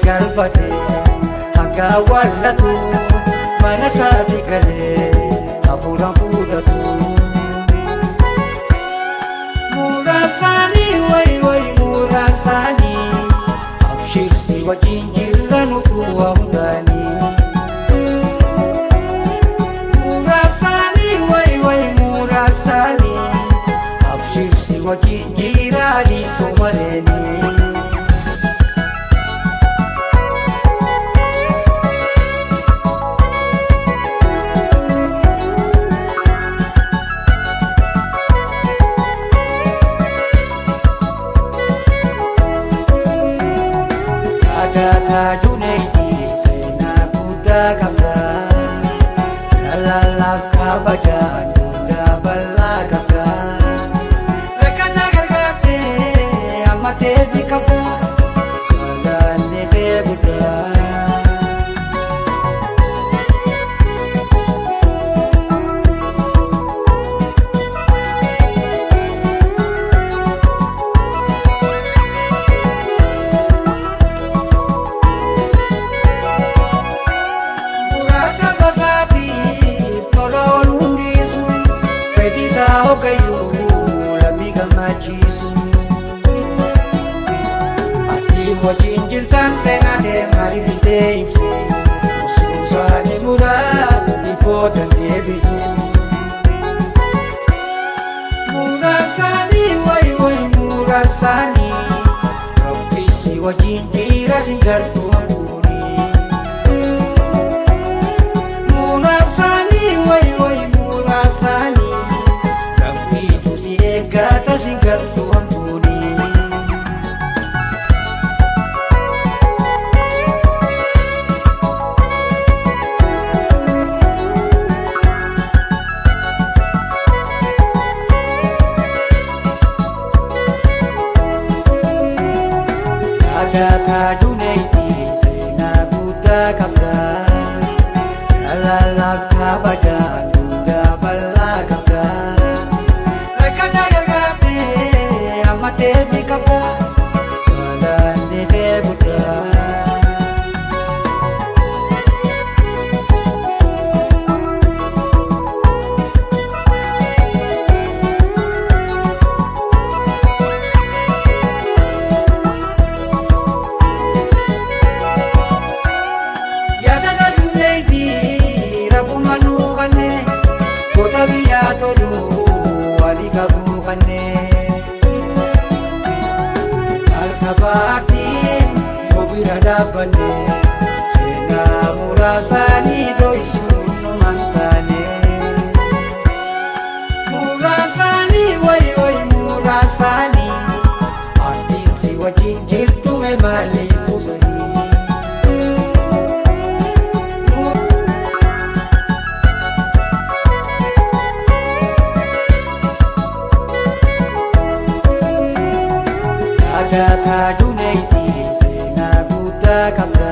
Galfate hanga awwaallatu mana isaatti galee hafuuraan fudhatu. Muraasanii wayi wayi muraasanii abshirsi wajjin jirra nutu hundaanii. Muraasanii wayi wayi muraasanii abshirsi wajjin jiraanii somaleenii. Junaidi seenaa guddaa qabda jaalalaaf kabajaa duudaa bal'aa qabda rakkannaa gargaartee amma teefi qabda galaanni kee guddaa. Wajjin jirtan seenaa deemaa riftee ibsu Osuusaanii muraa dhibbootan deebisu. Muraasaanii wayi wayi muraasaanii Rabbisi wajjin jira sin gartuu hamtuuni. Muraasaanii wayi wayi muraasaanii Rabbiitu si eeggata sin gartuu hamtuuni. Agata Junaidi seenaa guddaa qabda jaalalaaf kabajaa duudaa bal'aa qabda rakkannaa gargaartee amma teefi qabda galaanni kee guddaa. Seenaa muraasaanii dho'isuun numan taane. Muraasaanii wayi wayi muraasaanii ardiinsi wajjin jirtu mee maali kuusanii. Agata Junaidi seenaa guddaa qabda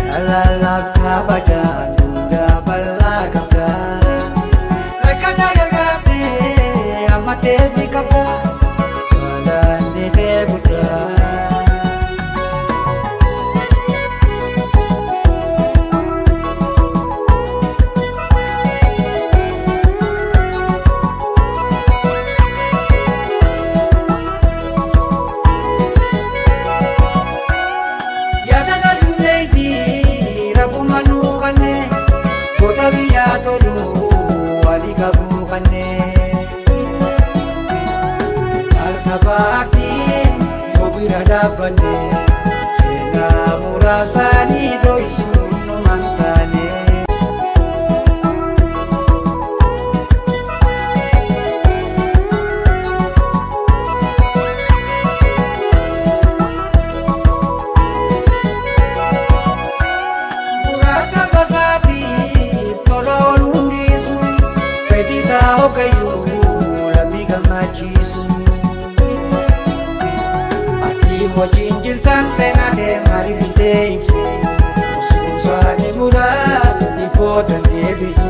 jaalalaaf kabajaa duudaa bal'aa qabda rakkannaa gargaartee amma teefi qabda galaanni kee guddaa. Seenaa muraasaanii dho'isuun numan taane. Muraasa basaatiif tola ooluun dhiisu fedhisaa hoogayyuu lammii gammachiisu. Wajjin jirtan seenaa deemaa riftee ibsu Osuusaanii muraa dhibbootan deebisu.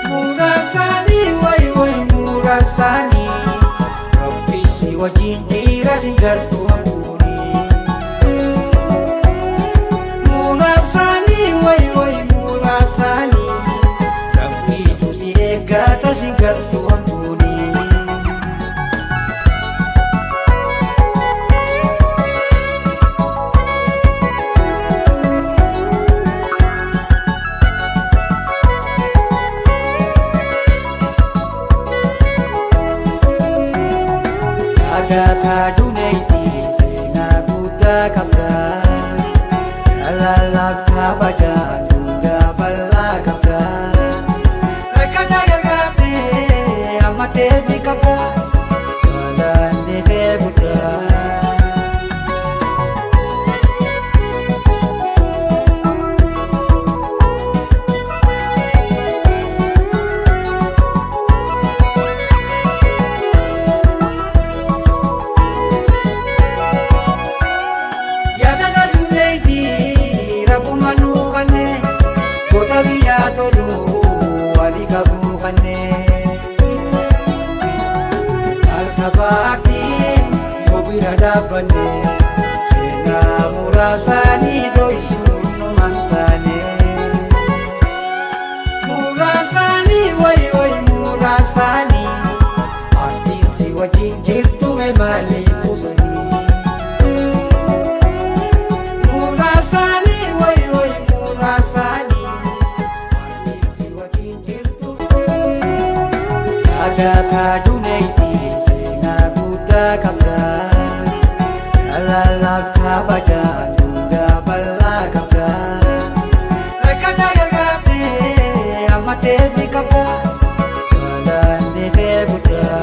Muraasaanii wayi wayi muraasaanii Rabbisi wajjin jira sin gartuu hamtuuni. juneeti seenaa guddaa qabda. Jaalalaaf kabaja duudaa bal'aa qabda. Rakkata gargaartee amma teessi qabda. Galanni kee guddaa. Seenaa muraasanii dho'isuun nu mantaane. Muraasanii wayi wayi muraasanii artiinsi wajjin jirtu malee kuusanii. Muraasanii wayi wayi muraasanii artiinsi wajjin jirtu. Yaadataa juneeti seenaa guddaa qabda. Jaalalaaf kabaja duudaa bal'aa qabda. Rakkata gargaartee amma teessi qabda. Galanni kee guddaa.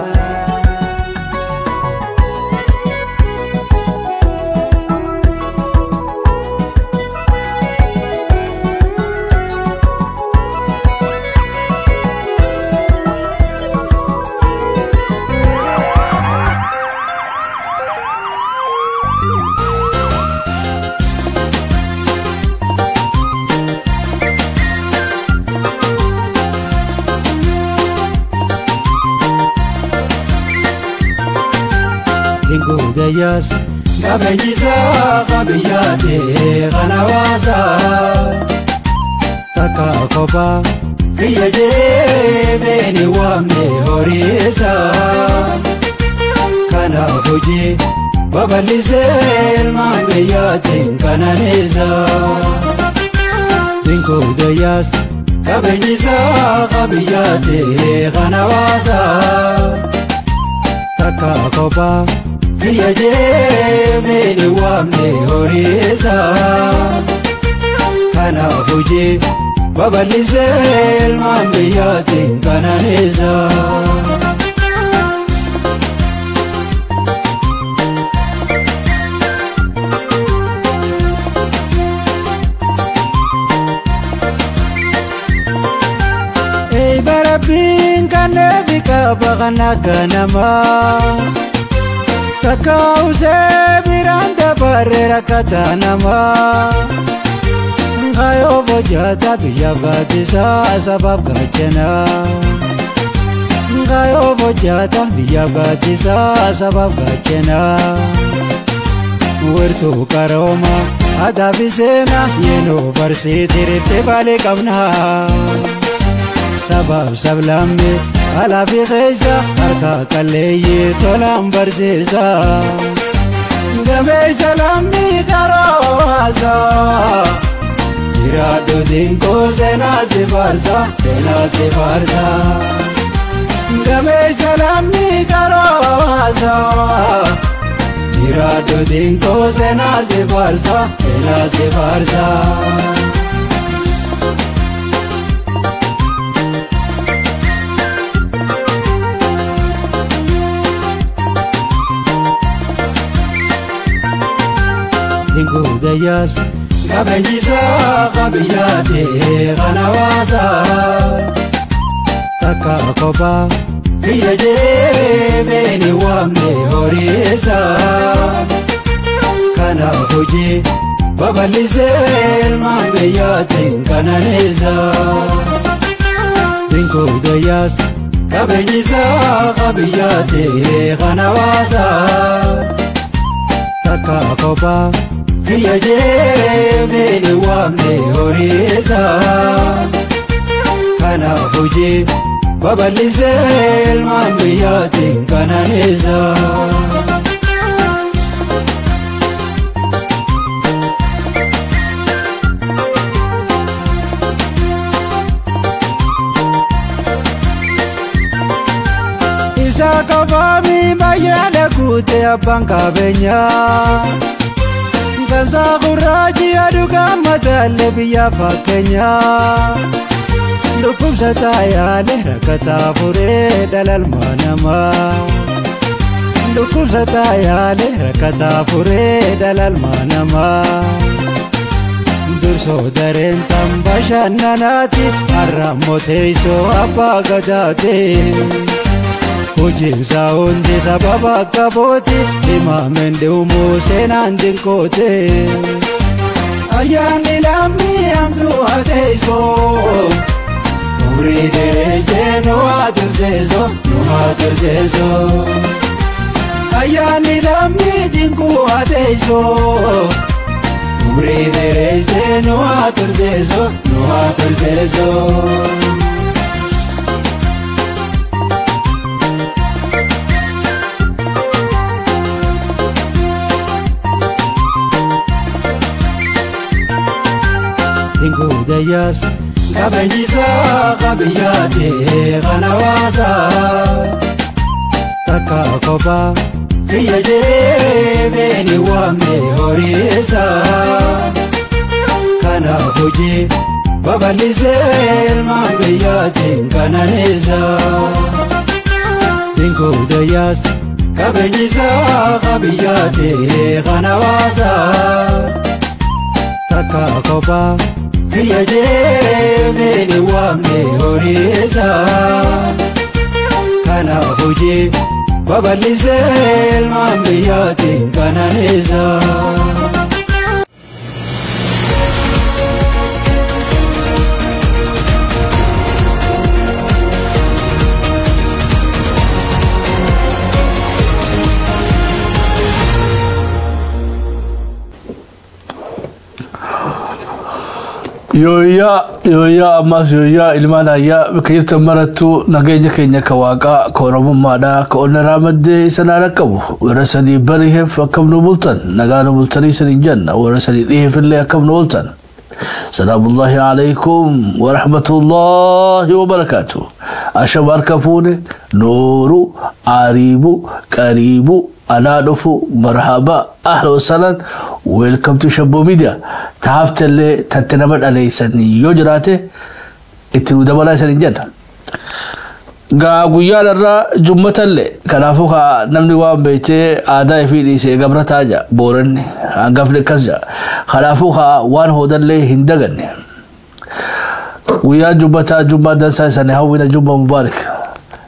Dayas qabeenyisaa qabiyyaatee kan hawaasaa takka kophaa kiyya deemee waamne horiisaa kanaaf hojii babal'isee ilmaan biyyaatiin kananiisaa. Dinkoo dayas qabeenyisaa qabiyyaatee kan hawaasaa takka kophaa. Kiyya deemee waamne horiisaa kanaaf hojii babal'isee ilmaan biyyaatiin kananiisaa. Rabbiin kan eebi qaba kan akka namaa. Takka usee biraan dabarre rakkata namaa. Kayoo bojjata biyya gaaddisaa sabaaf gaachanaa. Kayoo bojjata biyya gaaddisaa sabaaf gaachanaa. Wirtuu qarooma aadaa fi seenaa yeroo barsiitii riftee baalee qabnaa. Sabaaf sablammee alaa fi keessa harka qalleeyyii tolaan barsiisa. Gameessa lammii qaroosa. Jiraadhu dinkoo seenaa si faarsa seenaa si faarsa. Gameessa lammii qaroosa. Jiraadhu dinkoo seenaa si faarsa seenaa si faarsa. Dinkoo dayas qabeenyisaa qabiyyaatee kan hawaasaa takka kophaa kiyya deemee waamne horiisaa kanaaf hojii babal'isee ilmaan biyyaatiin kananiisaa. Dinkoo dayas qabeenyisaa qabiyyaatee kan hawaasaa takka kophaa. Kiyya deemee waamne horiisaa kanaaf hojii babal'isee ilmaan biyyaatiin kananiisaa. Isa qofaami baay'ee Guute abbaan qabeenyaa Gansaa gurraachi aduu gammadaalee biyya fakkeenyaa Dhukkubsataa yaale rakkataa furee dhalalmaa namaa Dhukkubsataa yaale rakkataa furee dhalalmaa namaa Dursoo dareen tan bashannanaati har'a teessoo abbaa gadaati. Hojiinsaa hundi sababa qabooti himaameen dhi'umuu seenaan dinqooti. Ayyaanni lammii hamtuu haa teessoo umrii dheeressee nu haa turseessoo nu haa turseessoo. Ayyaanni lammii dinquu haa teessoo umrii dheeressee nu haa turseessoo nu haa turseessoo. Dayas qabeenyisaa qabiyyaate kan hawaasaa takka kophaa kiyya jeebeeni waamne horiisaa kanaaf hojii babal'isee ilmaan biyyaatiin kananiisaa. Dinkuu dayas qabeenyisaa qabiyyaate kan hawaasaa takka kophaa. Kiyya jeebeeni waamne horiisaa kanaaf hojii babal'isee ilmaan biyyaatiin kananiisaa. Yooyyaa yooyyaa ammas yooyyaa ilmaan ayyaa bakka jirtan marattuu nageenya keenya ka waaqaa ka oromummaadhaa ka onnarraa maddee isanaa dhaqqabu warra sanii bariheef akkam nu bultan nagaa nu bultanii saniin jenna warra sanii dhiheef illee akkam nu bultan. Salaamullahi alaykum wa rahmatullahi wa barakaatu. Ashama harka fuune nooru ariibu qariibu anaa dhufu marhaba ahla wasalan welcome to Shabbo Media. Taaftellee tatte nama dhaleessan yoo jiraate itti nu dabalaa isaniin jenna. Gaa guyyaan irraa jummatallee kanaafuu kaa namni waan beektee aadaa ifii dhiisee gabrataa jaa booranni hangafni akkas jaa kanaafuu kaa waan hoodallee hin daganne. Guyyaan jummataa jummaa dansaa isanii hawwina jumma mubaarak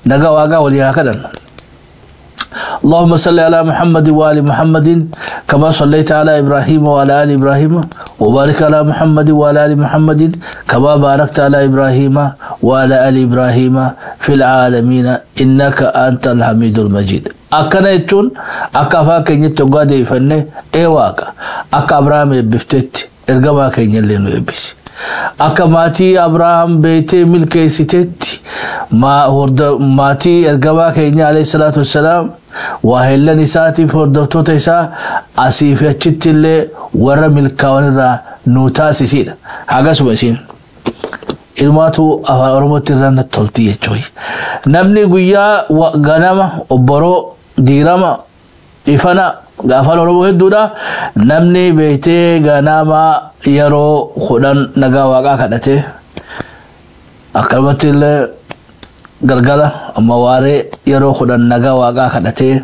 nagaa waaqaa walii haa kadhannu. اللهم صل على محمد وآل محمد كما صليت على إبراهيم وعلى آل إبراهيم وبارك على محمد وعلى آل محمد كما باركت على إبراهيم وعلى آل إبراهيم في العالمين إنك أنت الحميد المجيد. أكنا يتون أكفا كن يتقاد فنه إيواك أك أبراهيم بفتت إرجما كن يلينو يبس akka maatii Abrahaam beetee milkeessitetti maatii ergamaa keenya alayhi salaatu wassalaam waa hellan isaatiif hordoftoota isaa asii fi achitti illee warra milkaa'an irraa nu taasisidha. Hagasuma isiin ilmaatu afaan Oromootti irraa natti tolti jechuudha. Namni guyyaa ganama obboroo diirama ifana afaan Oromoo hedduudha. Namni beektee ganama yeroo 10 nagaa waaqaa kadhatee akkanumatti illee galgala amma waaree yeroo 10 nagaa waaqaa kadhatee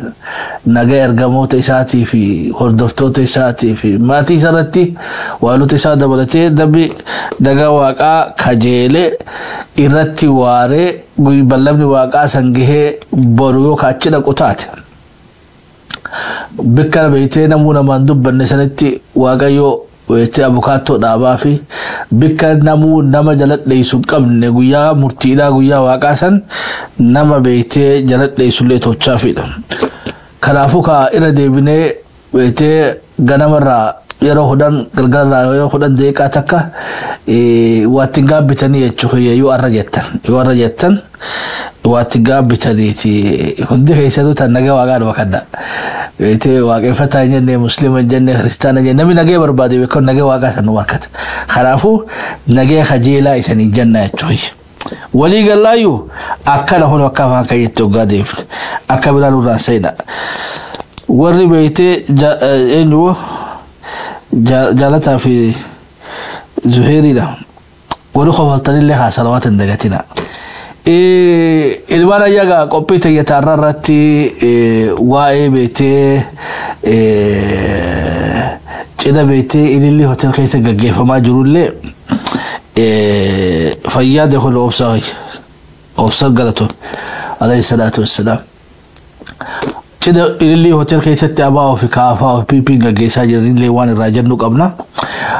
nagaa ergamoota isaatii fi hordoftoota isaatii fi maatii isarratti waanota isaa dabalatee namni nagaa waaqaa kajeelee irratti waaree ballamni waaqaa san gahee boru yookaan achi dhaqu taate. Bikka beektee namuu namaan dubbanne sanitti waaqayyoo beektee abukaattoo dhaabaa fi bikka namuu nama jala dheessu hin qabne guyyaa murtiidhaa guyyaa waaqaa san nama beektee jala dheessullee tolchaafiidha. Kanaafuu kaa irra deebinee beektee ganamarraa yeroo 10 galgalarraa yeroo 10 daqiiqaa takka waa ittiin gaabbitanii jechuudha yoo arra jettan yoo arra jettan waa ittiin gaabbitaniiti hundi keessattuu tan nagaa waaqaa dhuma kadha. Beektee waaqeffataa hin jenne musliima hin jenne kiristaana hin jenne namni nagee barbaade beekamu nagee waaqaa san nu markata. Kanaafuu nagee kajeelaa isanii jenna jechuudha. Walii galaayyuu akkana kun akka afaan keenyatti hoggaa deefne akka biraan nurraan seenaa. Warri beeytee eenyu jaalataa fi Zuheeriidha. Warri kofaltanillee haa salawaata hin dagatina. Ilmaan ayyagaa qophii tayyataa irratti waa'ee beetee cidha beetee Ililli Hotel keessa gaggeeffamaa jirullee fayyaa dekon obsaa obsan galatoon alayhi salaatu wassalaam. Cidha Ililli Hotel keessatti ABO fi KFO fi PP gaggeessaa jiranillee waan irraa jennu qabna.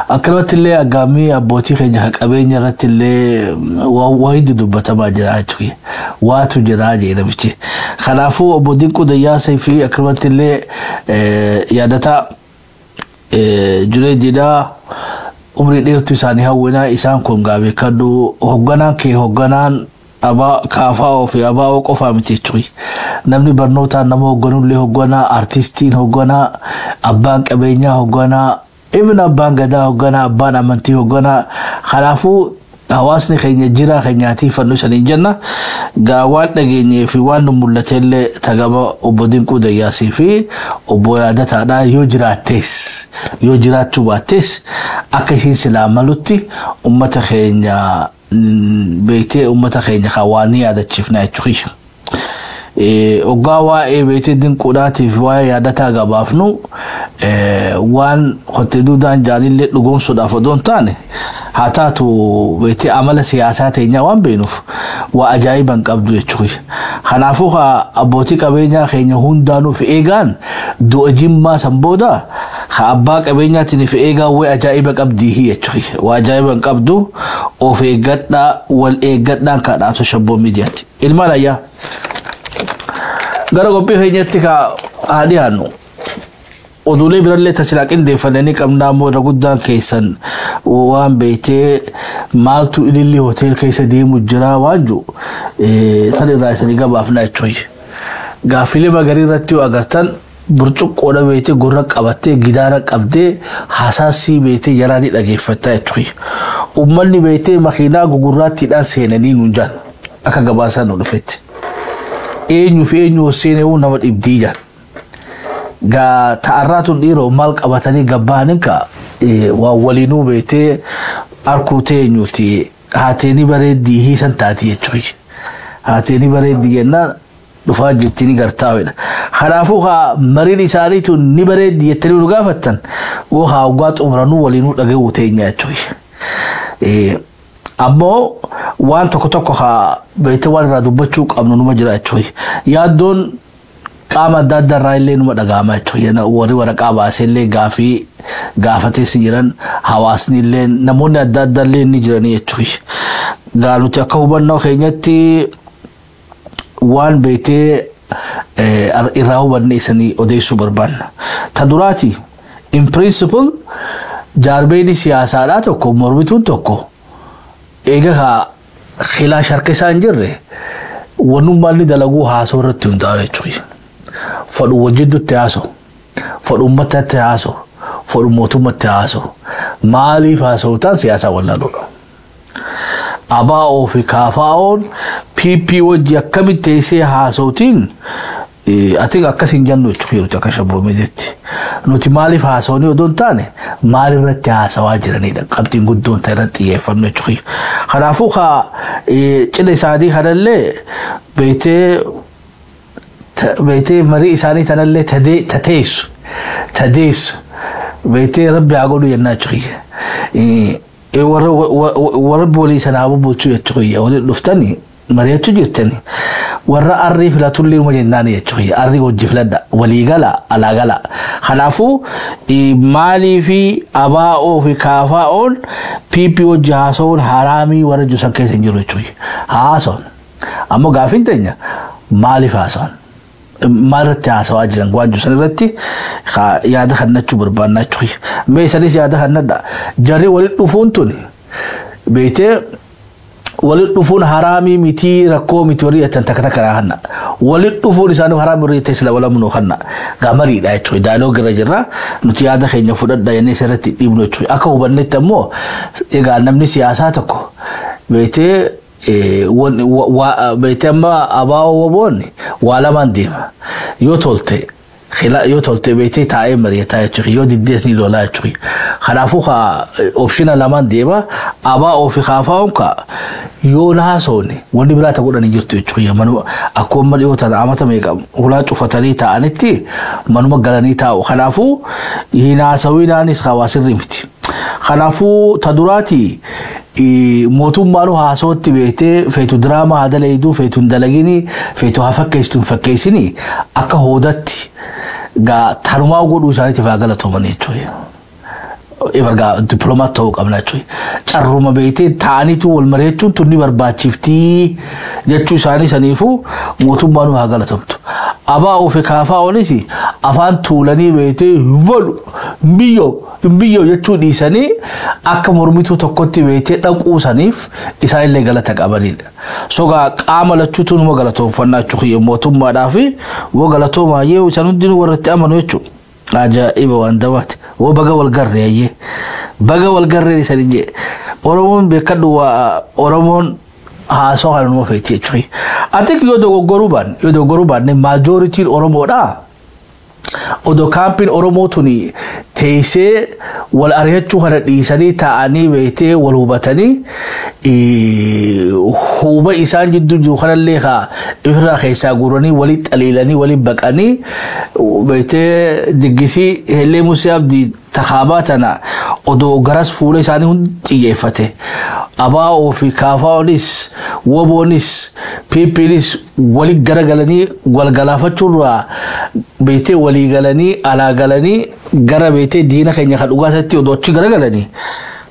Akkanumatti illee aggaammii abbootii keenya kan qabeenya irratti illee waa hundi dubbatamaa jira jechuudha. Waatu jira jee namichi. Kanaafuu obbo Dinquu Dayyaasee fi akkanumatti illee yaadataa Juleediidhaa umrii dheertuu isaanii hawwinaa. Isaan kun gaabeekadhu hogganaan kee hogganaan KFO fi ABO qofaa miti jechuudha. Namni barnootaan nama hogganullee hogganaa, artistiin hogganaa, abbaan qabeenyaa hogganaa, ibn abbaan gadaa hogganaa, abbaan amantii hogganaa. Kanaafuu hawaasni keenya jiraa keenyaatiif fannoo isanii jenna. Gaa waan dhageenyee fi waan nu mul'atellee tagama obbo Dinquu Dayyaasii fi obbo Yaadataadhaa yoo jiraattees yoo jiraachuu baattees akka isiin silaa malutti ummata keenya beektee ummata keenya kan waan ni yaadachiifna jechuudha. Hoggaa waa'ee beektee Dinquudhaatiif waa'ee Yaadataa gabaafnu waan qottee duudaan jaalillee dhugoomsuudhaaf odoo hin taane, haa taatu beektee amala siyaasaa teenyaa waan beeknuuf waa ajaa'iban qabdu jechuudha. Kanaafuu abbootii qabeenyaa keenya hundaanuuf eegaan du'a Jimmaa san booda haa abbaa qabeenyaatiin fi eegaan waa ajaa'iba qabdii jechuudha. Waa ajaa'iba hin qabdu, of eeggadhaa, wal eeggadhaan kan dhaamsa Shabboo Miidiyaati. Ilmaan ayyaa. Gara qophii keenyatti ka haa dhiyaannu. Oduulee birallee tasilaa qindeeffannanii qabnaa, immoo irra guddaan keessan waan beektee maaltu Ililli Hotel keessa deemu jira waan jiru san irraa isanii gabaafna jechuudha. Gaaffilee magarii irratti yoo agartan burcuqqoodha beektee gurra qabattee gidaara qabdee hasaasii beektee jaraa ni dhageeffattaa jechuudha. Uummanni beektee makiinaa gugurraattiidhaan seenanii nuun jaan akka gabaasaan nu dhufetti. Eenyu fi eenyu seenee nama dhibdii jaan. Gaa ta'arraa tun dhiiroo maal qabatanii gabbaanin ka waan waliinuu beektee arkuu teenyuti haateeni bareeddii hiisan taati jechuudha. Haateeni bareeddii jennaan dhufaa jirti ni gartaa'edha. Kanaafuu haa mariin isaanii tun ni bareeddii jettanii nu gaafattan woo haa waggaa xumuranuu waliinuu dhaga'uu teenya jechuudha. Ammoo waan tokko tokko haa beektee waan irraa dubbachuu qabnu numa jira jechuudha. Yaaddoon qaama adda addaa irraa illee numa dhaga'ama jechuudha. Warri waraqaa baasee illee gaafii gaafatees jiran, hawaasni illee namoonni adda addaa illee ni jiranii jechuudha. Gaa nuti akka hubannoo keenyatti waan beektee irraa hubanne isanii odeessuu barbaanna. Ta duraati, in principle jaarbeeni siyaasaadhaa tokko mormituun tokko eega kaa khilaash harka isaa hin jirre wannummaan inni dalaguu haasoo irratti hundaa'u jechuudha. Fadhu wajjiddutti haasoo, fadhu uummatatti haasoo, fadhu mootummatti haasoo. Maaliif haasa'u ta'an siyaasaa wallaaluudha. ABO fi KFO'n PP wajji akkamitti teessee haasa'uutiin ati akkas hin jennu jechuudha nuti akka Shabboo Miidiyaatti. Nuti maaliif haasa'anii odoo hin taane maal irratti haasawaa jiranidha. Qabxiin guddoon ta'e irratti xiyyeeffannu jechuudha. Kanaafuu haa cidha isaanii kanallee beektee marii isaanii tanallee tateessu beektee rabbi haa godhu jennaa jechuudha. Warra boolii sanaa bulchuu jechuudha. Waliin dhuftanii mari'achuu jirtani. Warra arrii filatullee uma jennaan jechuudha. Arrii hojii filadha. Waliigala alaa gala. Kanaafuu maalii fi ABO fi KFO'n PP hojii haasa'uun haraamii warra jiru keessa hin jiru jechuudha. Haasa'uun. Ammoo gaafiin teenya maaliif haasa'an? Maalirratti haasawaa jiran waan jiru irratti yaada kannachuu barbaannaa jechuudha. Mee isanis yaada kannadha. Jarri walitti dhufuun tuni beektee walitti dhufuun haraamii mitii, rakkoo miti warri jettan takka takka naa kanna. Walitti dhufuun isaanii haraamii warri jettan sila walamunuu kanna. Gaamariidha jechuudha. Dialogue irra jirra. Nuti yaada keenya fudhadha jennee isarratti dhiibnu jechuudha. Akka hubannetti ammoo egaa namni siyaasaa tokko beektee amma ABO WBO'n waa lamaan deema. Yoo tolte Yoo tolte beektee taa'ee mari'ataa jechuudha. Yoo diddees ni lolaa jechuudha. Kanaafuu option lamaan deema. Abaa ofii kaafaa'uun ka yoo na haasofne wanni biraa ta godhanii jirtu jechuudha. Manuma akkuma dhiyoo tana amata meeqa hulaa cufatanii taa'anitti manuma galanii taa'u. Kanaafuu hin haasawinaanis hawaasirri miti. Kanaafuu ta duraati mootummaan haasawatti beektee feetu diraamaa haa dalayduu, feetu hin dalagini, feetu haa fakkeessitu hin fakkeessini, akka hoodatti gaa tanumaa godhuu isaaniitiif haa galatooman jechuudha. Egaa dippiloomaat ta'uu qabna jechuudha. Carruma beektee ta'aniitu wal mari'achuun tunni barbaachiftii jechuu isaanii saniifuu mootummaan haa galatomtu. Abaa ofi kaafaa olis afaan tuulanii beektee hin balu, hin biyyoo, hin biyyoo jechuu dhiisanii akka mormituu tokkotti beektee dhaquu saniif isaanillee galata qabanidha. Sogaa qaama lachuutu numa galatoomfannaa jechuudha mootummaadhaa fi woo galatoomaa isaan hundinuu warra itti amanu jechuudha. Ajaa'iba waan dabaati. Woo baga wal garree ayyee. Baga wal garreen isaan jee. Oromoon beekadhu, waa Oromoon haasoo kana numa feeti jechuudha. Ati yoo dogoggoruu baanne majorityn Oromoodhaa. Odoo kaampiin Oromoo tuni teessee wal ari'achuu kana dhiisanii taa'anii beektee wal hubatanii huba isaan jidduu jiru kanallee haa ifirraa keessaa guuranii walitti xaliilanii walitti baqanii beektee diggisii Hellee Musee Abdii takaabaa tana odoo garas fuula isaanii hundi xiyyeeffate. Abaa'oo fi kaafaa'onis, woboonis, PPnis walitti garagalanii wal galaafachuurraa beektee walii galanii alaa galanii gara beektee diina keenya kan dhugaasatti odoo achi garagalanii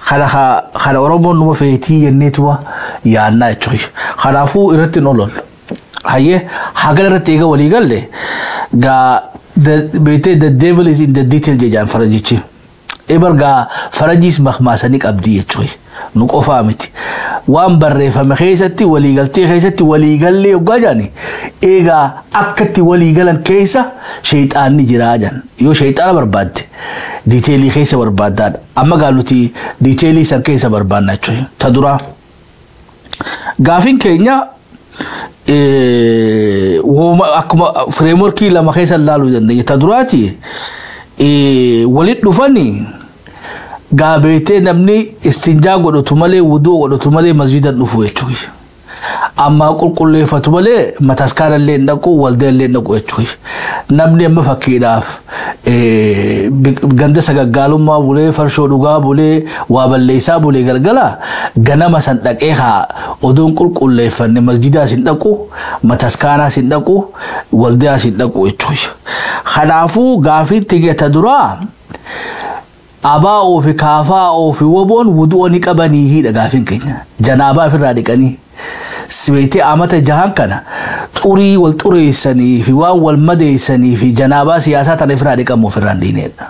kana Oromoon numa feetii jenneetuma yaannaa jechuudha. Kanaafuu irratti hin olollu. Hayyee, hagana irratti eega walii galle gaa beektee the devil is in the detail jedhaan faranjichi. Ibar gaa faranjiis makmaasanii qabdii jechuudha. Nu qofaa miti. Waan barreeffame keessatti, waliigaltee keessatti waliigallee yoggaa jedhani, eegaa akkatti waliigalan keessa sheexaanni jiraa jedhan. Yoo sheexaana barbaadde detailii keessa barbaaddaadha. Amma gaa nuti detailii san keessa barbaanna jechuudha. Ta duraa. Gaafiin keenya akkuma frameworkii lama keessa ilaaluu dandeenya. Ta duraati walitti dhufanii gaabeetee namni istinjaa godhatu malee, wuduu godhatu malee masjiida dhufu jechuudha. Amma qulqulleeffatu malee mataskaana illee hin dhaqu, waldaa illee hin dhaqu jechuudha. Namni amma fakkiidhaaf ganda sagaggaalummaa bulee, farshoo dhugaa bulee, waa balleessaa bulee, galgala ganama san dhaqee haa odoon qulqulleeffanne masjidaas hin dhaqu, mataskaanaas hin dhaqu, waldaas hin dhaqu jechuudha. Kanaafuu gaafiin tigeta duraa abaa'oo fi kaafaa'oo fi woboon wudu'a ni qabanii hidha gaafiin keenya. Janaabaa ofirraa dhiqanii. Sibeetee amata 6n kana xurii wal xureessanii fi waan wal madeessanii fi janaabaa siyaasaa tana ofirraa dhiqamu ofirraa hin dhiinedha.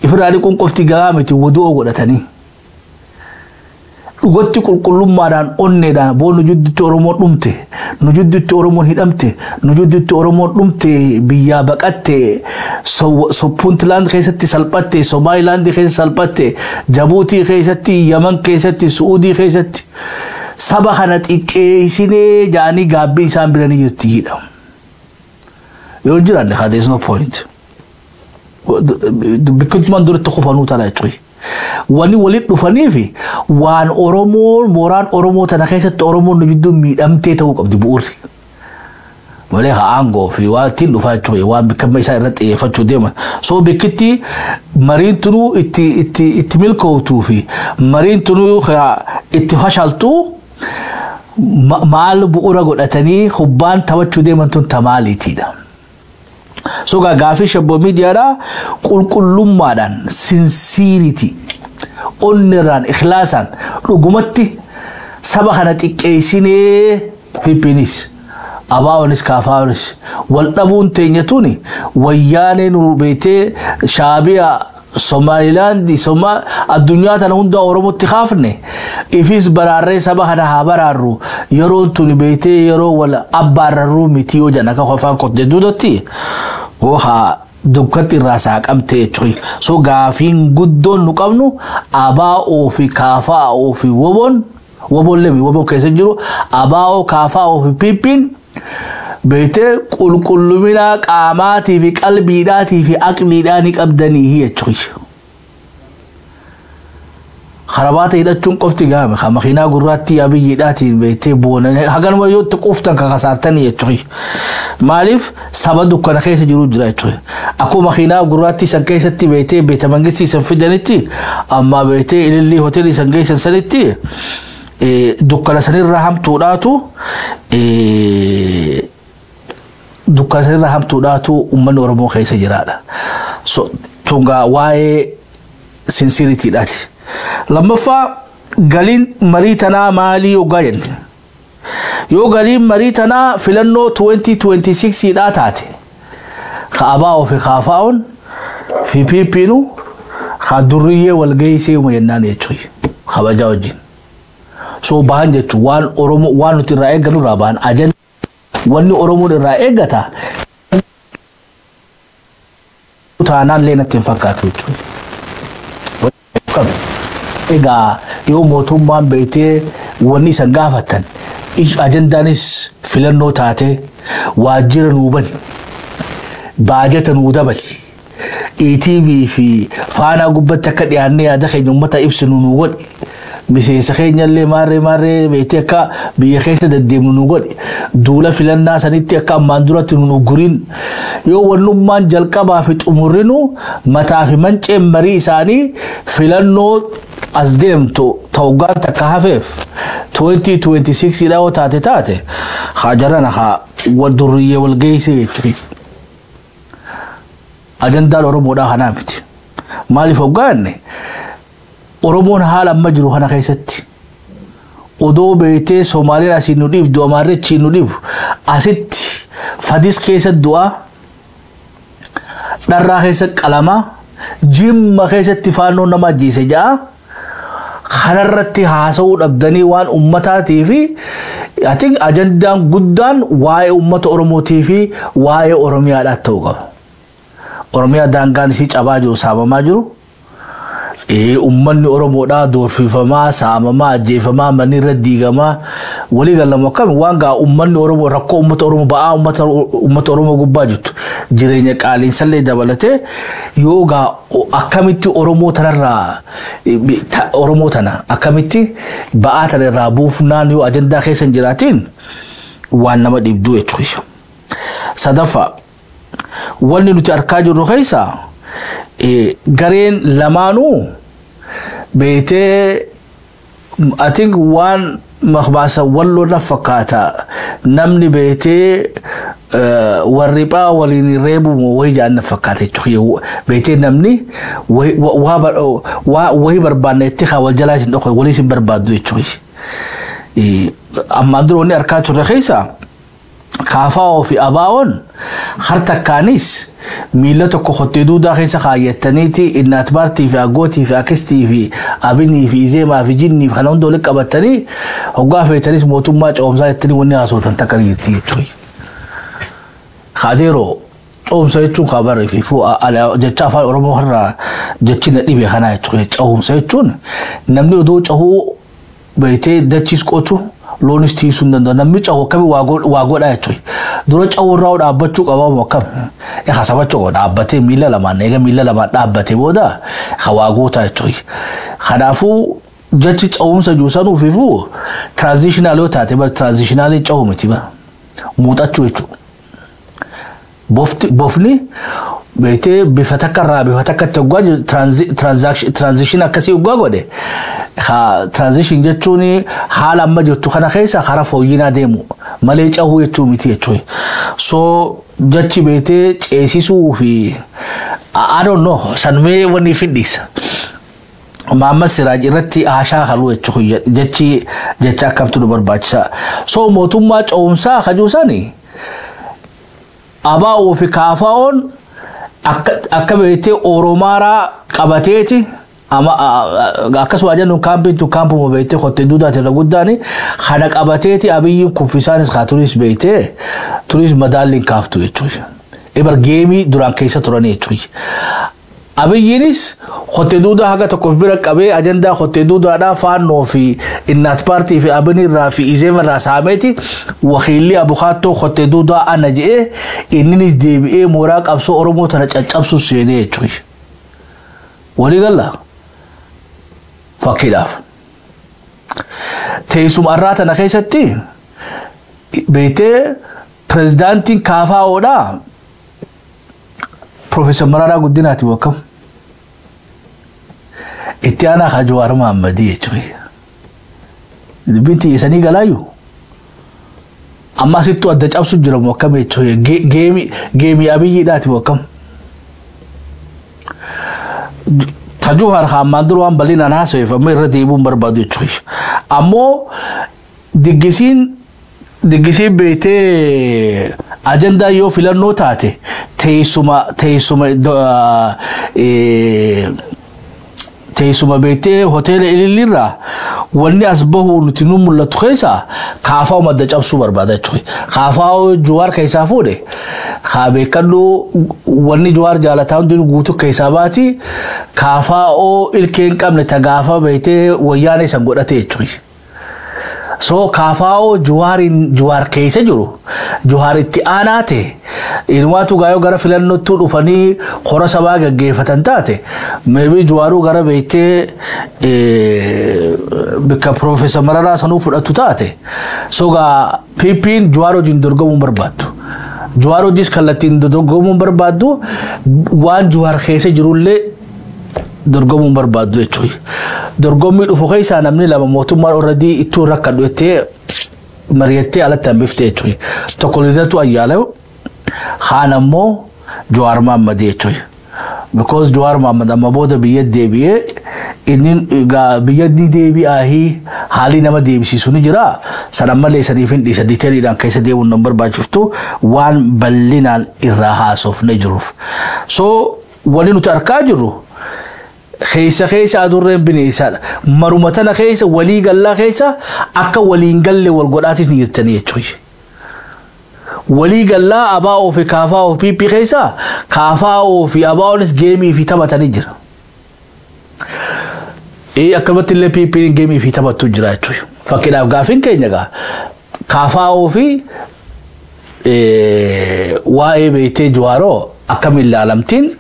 Ofirraa dhiquun qofti gahaa miti, wudu'a godhatanii. Dhugatti qulqullummaadhaan, onneedhaan boo nu jidduutti Oromoon dhumte, nu jidduutti Oromoon hidhamte, nu jidduutti Oromoon dhumte, biyyaa baqatte, Puntland keessatti salphatte, Somaliland keessatti salphatte, Jabuutii keessatti, Yaman keessatti, Su'uudii keessatti saba kana xiqqeessinee jaanii gaabbii isaan bira ni jirti hidha. Yoo jiraanne haa there is no point. Bikkattumaan duratti kufanuu tana jechuudha. Wanni walitti dhufanii fi waan Oromoon mooraan Oromoo tana keessatti Oromoon nu jidduu miidhamtee ta'uu qabdi bu'uurri. Malee haa aangoo fi waan ittiin dhufaa jechuudha, waan bikka isaa irratti xiyyeeffachuu deeman. So bikkitti mariin tunuu itti milkooftuu fi mariin tunuu itti fashaltuu maal bu'uura godhatanii hubbaan taphachuu deeman tun tamaaliitiidha. So gaafii shabboo miidiyaadhaa qulqullummaadhaan, sincerity, onnirraan, ikhlaasaan dhugumatti saba kana xiqqeessinee PPnis abaa'onis kaafaa'onis wal dhabuun teenya tuni wayyaanee nu beetee shaabiyaa Somaalilaandi addunyaa tana hunda Oromootti kaafne ifis baraarree saba kana haa baraarru, yeroon tuni beetee yeroo wal abbaarrarruu miti yoo jedhan akka afaan kotte duudatti hoo haa dukkatti irraa saaqamte jechuudha. So gaafiin guddoon nu qabnu abaa'oo fi kaafaa'oo fi woboon, woboon lemi woboon keessa jiru, abaa'oo, kaafaa'oo fi PPn Beektee qulqullumina qaamaatii fi qalbiidhaatii fi aqliidhaa ni qabdanii jechuudha. Karabaata hidhachuun qofti gaame kan makiinaa gurraattii Abiyyiidhaatiin beektee boonanii haganuma yoo itti quuftan kan kasaartanii jechuudha. Maaliif saba dukkana keessa jiru jira jechuudha. Akkuma makiinaa gurraattii san keessatti beektee beeta mangistii san fidanitti amma beektee ilillii hoteelii san geessan sanitti dukkana sanirra hamtuudhaatu dukkana sanirra hamtuudhaatu uummanni Oromoo keessa jiraadha. So tungaa waa'ee sincerity-dhaati. Lammaffaa, galiin marii tanaa maalii yoggaa jenne? Yoo galiin marii tanaa filannoo 2026 dhaa taate, ka ABO fi KFO'n fi PP'nu ka durriyyee wal geessee uma jennaan jechuudha. Kabajaa wajjin. So bahan jechuun waan Oromoo waan nuti irraa eeggannu irraa bahan ajan wanni Oromoon irraa eeggata taanaan lee natti hin fakkaatu jechuudha. Egaa yoo mootummaan beektee wanni isan gaafatan ajandaanis filannoo taate, waajjira nuu bani, baajata nuu dabali, ETV fi Faanaa gubbatti akka dhiyaannee yaada keenya uummata ibsinu nuu godhi, miseensa keenya illee maarree maarree beektee akka biyya keessa deddeemnu nu godhi, duula filannaa sanitti akka ammaan duratti nu guriin, yoo wannummaan jalqabaa fi xumurrinu mataa fi manceen marii isaanii filannoo as deemtu ta'uggaan takka hafeef 2026 dha yoo taate haa jarana haa wal durriyyee wal geessee jechuudha. Ajandaan Oromoodhaa kanaa miti. Maaliif hoggaanne Oromoon haala amma jiru kana keessatti odoo beektee Somaaliin asiin nu dhiibdu, Amaarri achiin nu dhiibu, asitti Fadis keessa du'aa, Dharraa keessa qalamaa, Jimma keessatti Faannoon nama ajjeese ja'a kanarratti haasa'uu dhabdanii waan ummataatii fi ati ajandaan guddaan waa'ee ummata Oromootii fi waa'ee Oromiyaadhaa ta'uu qaba. Oromiyaa daangaan isii cabaa jiru, saamamaa jiru. Uummanni Oromoodhaa doorfifamaa, saamamaa, ajjeefamaa, manni irra diigamaa walii galamu akkami waan gaa uummanni Oromoo rakkoo uummata Oromoo ba'aa uummata Oromoo gubbaa jirtu jireenya qaaliinsallee dabalatee yoo gaa akkamitti Oromoo tanarraa Oromoo tana akkamitti ba'aa tana irraa buufnaan yoo ajandaa keessa hin jiraatiin waan nama dhibduu jechuudha. Sadaffaa, wanni nuti argaa jirru keessaa gareen lamaanuu beetee I think waan makbaasa Walloo na fakkaata, namni beetee warri phaa waliin reebumu wayii jaan na fakkaata jechuudha. Beetee namni wayii barbaanne itti haa wal jalaa isin dhokka walii isin barbaaddu jechuudha. Ammaan dura wanni argaa turre keessaa KFO fi ABO'n har takkaanis miila tokko kottee duudaa keessa kaayyattaniiti Innaat Paartii fi Aggootii fi Akistii fi Abinii fi Izeemaa fi Jinnii fi kana hunda walitti qabatanii hoggaa feetanis mootummaa ce'umsaa jettanii wanni haasootan takka ni jirti jechuudha. Kaadeeroo ce'umsa jechuun kabaree fi jecha afaan Oromoo irraa jechi na dhibe kanaa jechuudha. Ce'umsa jechuun namni odoo cehuu beektee dachis qotu loonis tiisuu hin danda'u. Namni cahu akkamii waa godhaa jechuudha. Dura cahuu irraa dhaabbachuu qaba moo akkam? Egaa sabachuu qaba dhaabbatee miila lamaan eega miila lamaan dhaabbatee booda waa gootaa jechuudha. Kanaafuu jechi cahumsa jiru sanuufiifuu transitional yoo taate bara transitional cahu miti bara muuxachuu jechuudha. Bofni beektee bifa takka irraa bifa takkatti hoggaa transition akkasii hoggaa godhe, transition jechuun haala amma jirtu kana keessa karaa fooyyinaa deemu malee cahuu jechuu miti jechuudha. So jechi beektee ceesisuu fi I don't know sanmee wanni fidhiisa. Maammas Siraaj irratti haashaa haluu jechuudha, jechi jecha akkamtu nu barbaachisa. So mootummaa ce'umsaa kajuusani ABO fi KFO'n akka beektee Oromaaraa qabateeti akkasuma jennu kaampiin tun kaampuma beektee kottee duudaati irra guddaani kana qabateeti Abiyyiin kuffisaanis haa turis beektee turis madaalliin kaaftu jechuudha. Ibar geemii duraan keessa turanii jechuudha. Abiyyiinis hottee duudaa haga tokko bira qabee ajandaa hottee duudaadhaa Faannoo fi Innaat Paartii fi Abin irraa fi Izeema irraa saameeti wakiilli abukaattoo hottee duudaa ana je'ee inninis deebi'ee mooraa qabsoo Oromoo tana caccabsu seenee jechuudha. Walii galla fakkiidhaaf. Teessuma irraa tana keessatti beektee pirezidaantiin KFOdhaa Profeesar Mararaa Guddinaati wakkam. Itti aanaa haa Jawaar Mahammadii jechuudha. Dubbiin xiyyeessanii galaayyuu. Amma asittuu adda cabsu jira moo akkam jechuudha. Geemii Abiyyiidhaati moo akkam. Tajuhar hammaan dura waan bal'inaan haasa'eef amma irra deebi'uun barbaadu jechuudha. Ammoo diggisiin beektee ajandaa yoo filannoo taate teessuma beektee hoteela Ilillirraa wanni as bahu nuti nu mul'atu keessaa KFO madda cabsuu barbaada jechuudha. KFO Jawaar keessaa fuudhe haa beekadhu, wanni Jawaar jaalataa hundinuu guutuu keessaa baati, KFO ilkee hin qabne tagaafa beektee wayyaanee san godhate jechuudha. So KFO Jawaariin Jawaar keessa jiru Jawaar itti aanaa ta'e inumaatu gaayoo gara filannootti dhufanii hora sabaa gaggeeffatan taate, maybe Jawaaruu gara beektee bakka Piroofeesar Mararaa sanuu fudhatu taate. So gaa PP'n Jawaar wajjin dorgomuu barbaaddu. Jawaar wajjis kallattiin dorgomuu barbaaddu, waan Jawaar keessa jirullee dorgomuun barbaaddu jechuudha. Dorgommii dhufu keessaa namni lama mootummaan already ittuu rakkadhu jettee mari'attee alatti hambifte jechuudha. Tokko Lidatu Ayyaalew, haan ammoo Jawaar Mahammadii jechuudha. Because Jawaar Mahammad amma booda biyya deebi'ee inni biyya ni deebi'aahii haalli nama deebisiisu ni jira. Sana malee saniif hin dhiisa, detailiidhaan keessa deemuun nan barbaachiftu waan bal'inaan irraa haasofne jiruuf. So wanni nuti argaa jirru keessa keessa adurreen bineensaadha. Maruma tana keessa walii gallaa keessa akka waliin galle wal godhaatis ni jirtanii jechuudha. Walii gallaa ABO fi KFO fi PP keessa KFO fi ABOnis geemii fi taphatanii jira. Akkamatti illee PP geemii fi taphattu jira jechuudha. Fakkiidhaaf gaafiin keenya gaa KFO fi waa'ee beektee Jawaaroo akkamiin ilaalamtiin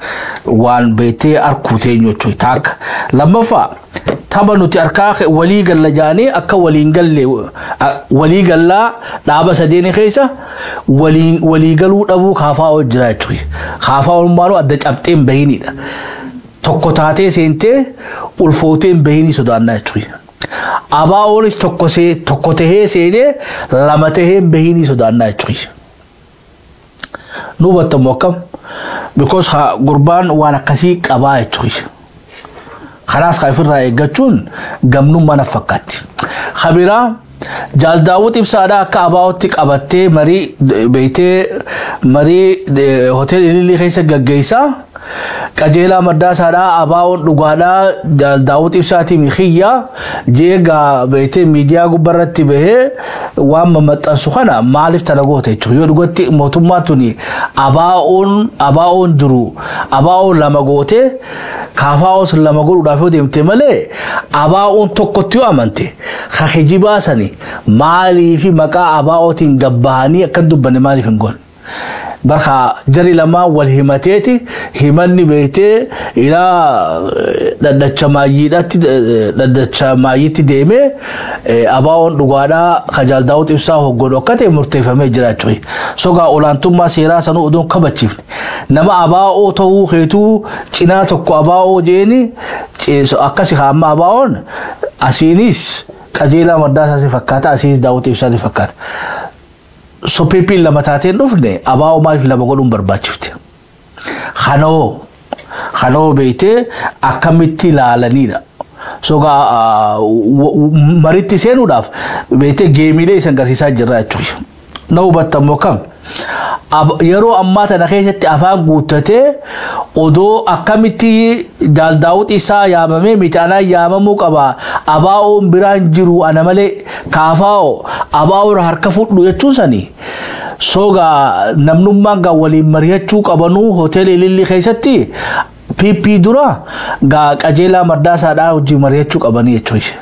waan beektee arkuu teenyu jechuudha. Taakka. Lammaffaa, tapha nuti harkaa walii galla jaanii akka waliin galle walii gallaa dhaaba sadeeni keessa walii galuu dhabuu KFO jira jechuudha. KFO maaloo adda cabxee hin bahinidha. Tokko taatee seentee ulfootee hin bahinii sodaannaa jechuudha. ABOnis tokko tahee seenee lama tahee hin bahinii sodaannaa jechuudha. Nu hubattamu akkam? Because gurbaan waan akkasii qabaa jechuudha. Kanaas kan ofirraa eeggachuun gamnummaa na fakkaatti. Kabiraa Jaal Daawwit Ibsaadhaa akka ABOtti qabattee marii beektee marii hoteela Ilillii keessa gaggeessaa. Qajeelaa Mardaasaadhaa ABO'n dhugaadhaa Jaal Daawwit Ibsaatii xiyyaa jeegaa beektee miidiyaa gubbaarratti bahee waan mamaxxansu kana maaliif tana goote jechuudha. Yoo dhugatti mootummaa tuni ABO'n jiru ABO'n lama goote KFOs lama godhuudhaaf yoo deemte malee ABO'n tokkotti yoo amante kijibaa sani maaliif maqaa ABOtiin gabbahanii akkan dubbanne maaliif hin goone? Barka jari lamaa wal himateeti himanni beektee ilaa dhaddacha maayyiitti deemee ABO'n dhugaadhaa ka Jaal Daawwit Ibsaa hogganu akka ta'e murteeffamee jira jechuudha. Sogaa olaantummaa seeraa sanuu odoon kabachiifne nama ABO ta'uu keetuu cinaa tokko ABO jeeni akkasi hamma ABO'n asiinis Qajeelaa Mardaasaa si fakkaata, asiinis Daawwit Ibsaa si fakkaata. So PP'n lama taateen dhufne ABO maaliif lama godhuun barbaachifte? Kanoo beektee akkamitti ilaalanidha. So maritti seenuudhaaf beektee geemiilee isan agarsiisaa jirra jechuudha. Na hubattamoo kam? Yeroo ammaa tana keessatti afaan guuttatee odoo akkamitti Jaal Daawwit isaa yaamamee miti anaan yaamamuu qaba, ABO'n biraan jiru ana malee, KFO ABO'n harka fudhu jechuun sani sogaa namnummaan gaa waliin mari'achuu qabanuu hoteela Ilillii keessatti. PP dura gaa Qajeelaa Mardaasaadhaa hojii mari'achuu qabanii jechuudha.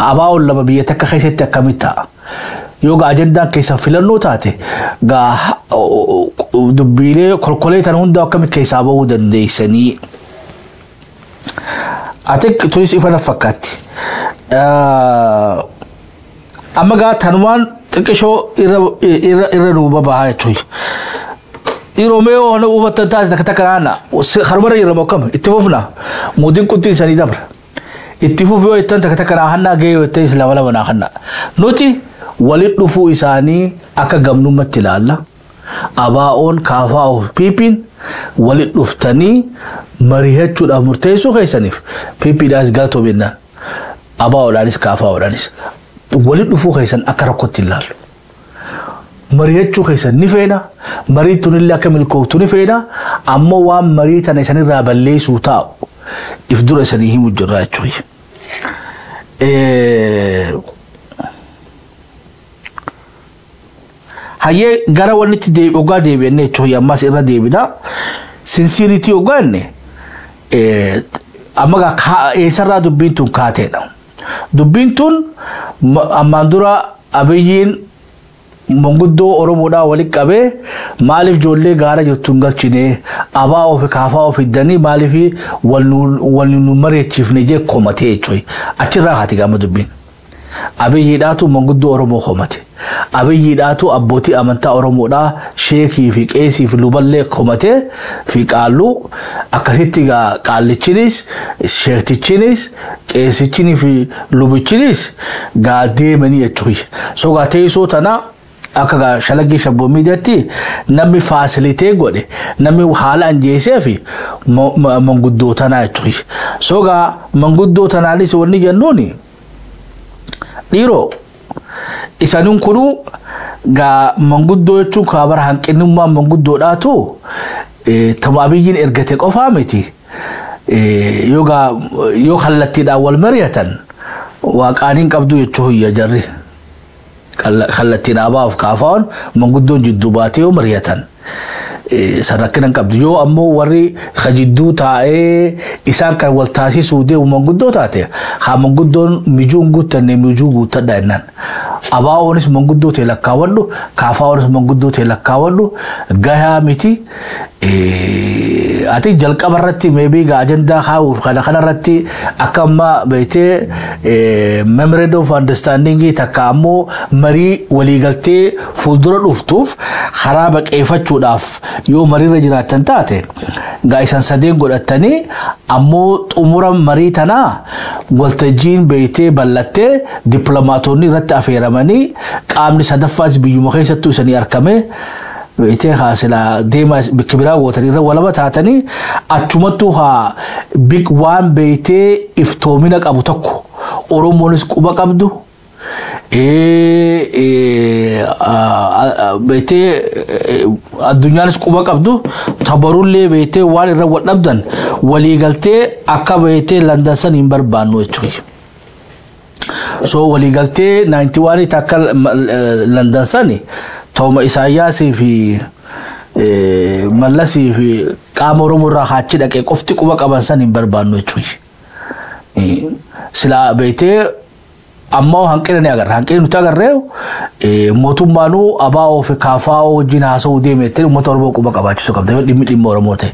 ABO'n lama biyya takka keessatti akkamitti ta'a? Yoo gaa ajandaan keessa filannoo taate, gaa dubbiilee kolkolee tan hunda akkamitti keessaa bahuu dandeessanii? Ati tunis ifa na fakkaatti. Amma gaa tanumaan xiqqishoo irra duuba bahaa jechuudha. Yeroo mee waan hubattan taate takka takka naanna harmarra irra mokkama itti fufna, muudiin qunxiin sanii dabra. Itti fufu yoo ittan takka takka naannaa gahee yoo ittan lama lama naannaa. Nuti walitti dhufuu isaanii akka gamnummaatti ilaalla. ABO'n, KFO fi PP'n walitti dhuftanii mari'achuudhaaf murteessuu keessaniif PPdhaanis galatoo jennaan. ABOdhaanis KFOdhaanis walitti dhufuu keessan akka rakkootti ilaallu. Mari'achuu keessan ni feena. Marii tunillee akka milkooftu ni feena. Ammoo waan marii tana isanirraa balleessuu taa'u if dura isanii himu jirra jechuudha. Hayyee, gara wanni itti ogaa deebi'annee jechuudha, ammas irra deebina. Sincerity ogaa inni amma eessarraa dubbiin tun kaateedha. Dubbiin tun ammaan dura Abiyyiin manguddoo Oromoodhaa walitti qabee, maaliif ijoollee gaara jirtu hin galchine, ABO fi KFO fiddanii maaliif wal nu mari'achiifne jee komatee jechuudha. Achirraa haati gama dubbiin. Abiyyiidhaatu manguddoo Oromoo komate. Abiyyiidhaatu abbootii amantaa Oromoodhaa, sheekii fi qeesii fi luballee komatee fi qaalluu. Akkasitti qaallichinis, sheektichinis, qeesichinii fi lubichinis gaa deemanii jechuudha. So gaa teessoo tana akka gaa shalaggii shabboo miidiyaatti namni facilitate godhe, namni haala anjeesee fi manguddoo tanaa jechuudha. So gaa manguddoo tanaanis wanni jennuuni, dhiiroo, isaaniin kunuu gaa manguddoo jechuun kaabara hanqinnummaa manguddoodhaatu tama Abiyyiin ergate qofaa miti. Yoo gaa yoo kallattiidhaan wal mari'atan waaqaaniin qabdu jechuu hiyya jarri. Kallattiin ABOf KFO'n manguddoon jidduu baatee yoo mari'atan san rakkina hin qabdu. Yoo ammoo warri ka jidduu taa'ee isaan kan wal taasisuu deemu manguddoo taate, haa manguddoon mijuu hin guuttanne, mijuu guuttadha jennaan. ABOnis manguddoo ta'e lakkaawwadhu, KFOnis manguddoo ta'e lakkaawwadhu, gahaa miti. Ati jalqaba irratti maybe gaa ajandaa kaa'uuf kana kanarratti akka amma beektee memorandum of understanding takka ammoo marii waliigaltee fuuldura dhuftuuf karaa baqeeffachuudhaaf yoo mariirra jiraattan taate, gaa isan sadeen godhattanii, ammoo xumura marii tanaa waltajjiin beektee bal'attee dippiloomaatonni irratti affeeramanii, qaamni sadaffaas biyyuma keessattuu isanii argame, beektee haa silaa deemaa bakka biraa gootanii irra walaba taatanii, achumattuu haa big waan beektee iftoomina qabu tokko Oromoonis quba qabdu, beektee addunyaanis quba qabdu, tabarullee beektee waan irra wal dhabdan waliigaltee akka beektee Landan san hin barbaannu jechuudha. So waliigaltee 91 takka Landan sani ta'uma Isaayyaasii fi Mallasii fi qaama Oromoo irraa haachi dhaqee qofti quba qaban san hin barbaannu jechuudha. Silaa beektee ammoo hanqina ni agarra. Hanqinni nuti agarree mootummaanuu ABO fi KFO wajjin haasa'uu deeme jettee uummata Oromoo quba qabaachisuu qabda. Dhimmi dhimma Oromoo ta'e.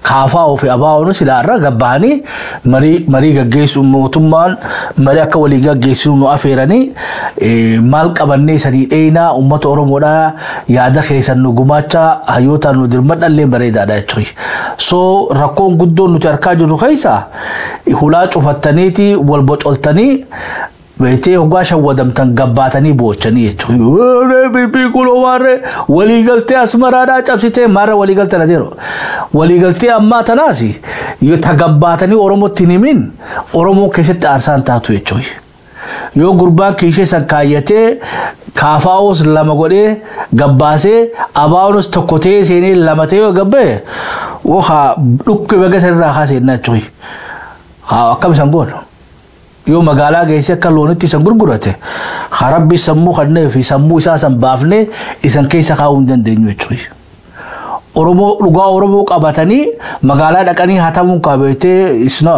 KFO fi ABO'n silaa irra gabbahanii marii gaggeessu, mootummaan marii akka walii gaggeessu nu afeeranii, maal qabannee sanii dheenaa, uummata Oromoodhaa yaada keessan nu gumaacha, hayyootaan nu dirmadhallee bareedaadha jechuudha. So rakkoon guddoon nuti argaa jirru keessa hulaa cufattaniiti wal bocoltanii beektee hoggaa shawwadamtan gabbaatanii boochanii jechuudha. Bibbii kuloo maarree waliigaltee Asmaraadhaa cabsitee maarra waliigaltee na deero. Waliigaltee ammaa tanaas yoo tagabbaatanii Oromootti hin himin Oromoo keessatti aarsaan taatu jechuudha. Yoo gurbaan kiishee san kaayyatee KFOs lama godhee gabbaasee, ABOnis tokko ta'ee seenee lama ta'ee yoo gabbee haa dhukkee baga sanirraa kaaseenna jechuudha. Haa akkam isan goona? Yoo magaalaa geessee akka loonitti isan gurgurate, haa Rabbi sammuu kannee fi sammuu isaa san baafnee isan keessa kaa'uu hin dandeenyu jechuudha. Oromoo dhugaa Oromoo qabatanii magaalaa dhaqanii hatamuun qabeetee isna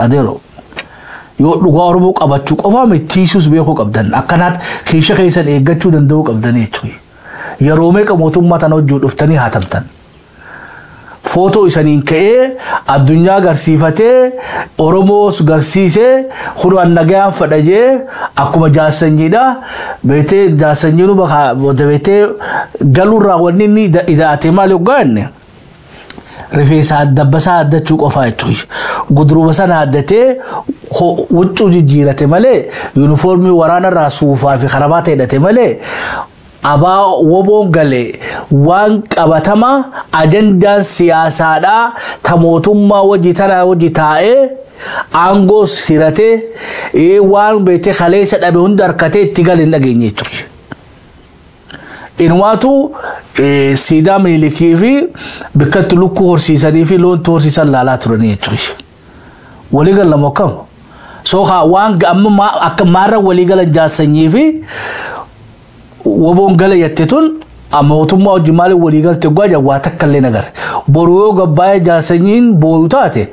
adeero. Yoo dhugaa Oromoo qabachuu qofaa miti, tiisuus beekuu qabdan, akkanaat keesha keessan eeggachuu danda'uu qabdan jechuudha. Yeroo meeqa mootummaa tana hojii dhuftanii hatamtan. Footoo isaniin ka'ee addunyaa agarsiifatee, Oromoos garsiisee, kun nagayaan fadhajee akkuma jaarsanyiidha. Beetee jaarsanyiin beetee galuurraa wanni inni ida'ate maal yoggaa inni? Rifeensa dabbasaa addachuu qofaa jechuudha. Guduruma sana addatee huccuu jijjiirate malee, yuunifoormii waraanarraa suufaa fi karabaata hidhate malee, abaa woboon galee waan qabatama ajandaan siyaasaadhaa ta mootummaa wajji tanaa wajji taa'ee aangoos hiratee waan beetee kaleessa dhabe hunda harkatee itti gale hin dhageenye jechuudha. Inumaatu siidaa Minilikii fi bakka itti lukkuu horsiisanii fi loon horsiisan laalaa turanii jechuudha. Walii galan akkam? So waan amma akka maarra walii galan jaarsanyii fi woboon gala jette tun mootummaa wajjin maaliif walii galte gwaja waa takka illee nagarre. Boru yoo gabbaa'ee jaarsanyiin booyu taate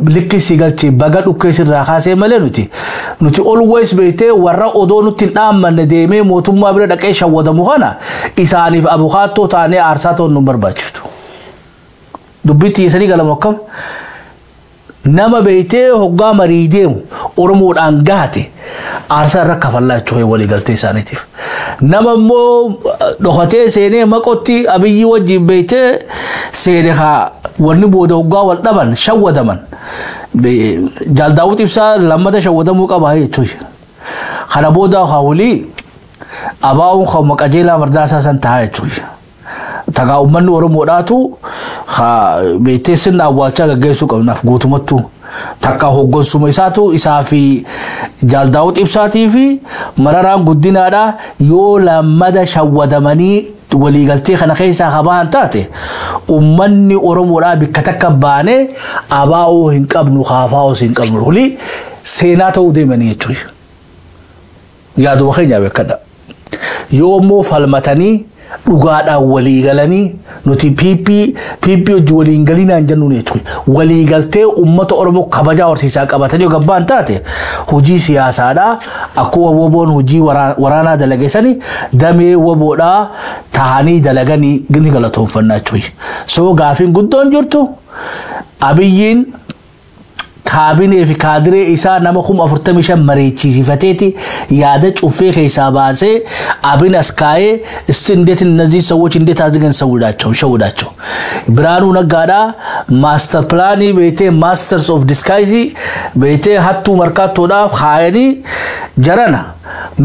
likki si galche baga dhukkee sirraa kaasee malee, nuti always beektee warra odoo nutti hin dhaammanne deemee mootummaa bira dhaqee shawwadamu kana isaaniif abukaattoo taanee aarsaa ta'uun nu barbaachiftu. Dubbitti dhiyeessanii galamu akkam? Nama beektee hoggaa marii deemu Oromoodhaan gaate aarsaa irra kafallaa jechuudha walii galtee isaaniitiif. Nama immoo dhokatee seenee maqotti Abiyyi wajjin beektee seene haa wanni booda hoggaa wal dhaban shawwadaman. Jaaldaawwit Ibsaa lammata shawwadamuu qaba jechuudha. Kana booda haa walii abaa'uun kan qajeelaa mardaasaa san ta'a jechuudha. Tagaa uummanni Oromoodhaatu beektee sirna awwaalchaa gaggeessuu qabnaaf guutumattuu. Takka hoggonsuma isaatu isaa fi Jaaldaawwit Ibsaatii fi Mararaan Guddinaadha yoo lammada shawwadamanii waliigaltee kana keessaa habaan taate, uummanni Oromoodhaa bikka takka baanee abaa'oo hin qabnu, kaafaa'oos hin qabnu, hulii seenaa ta'uu deemanii jechuudha. Yaaduma keenya beekadha. Yoo immoo falmatanii dhugaadhaan walii galanii, nuti PP PP hojii waliin galinaan jennuun jechuudha. Walii galtee uummata Oromoo kabajaa horsiisaa qabatanii yoo gabbaan taate, hojii siyaasaadhaa akkuma woboon hojii waraanaa dalageessanii damee woboodhaa tahanii dalaganii ni galatoonfannaa jechuudha. So gaafiin guddoon jirtu, Abiyyiin kaabinee fi kaadiree isaa nama 45,000 mareechisiifateeti yaada cuffee keessaa baasee abin as kaa'ee እስቲ እንዴት እነዚህ ሰዎች እንዴት አድርገን ሰውዳቸው ሸውዳቸው። ብርሃኑ ነጋዳ master planii beetee masters of disguise beetee hattuu markaattoodhaaf kaayanii jarana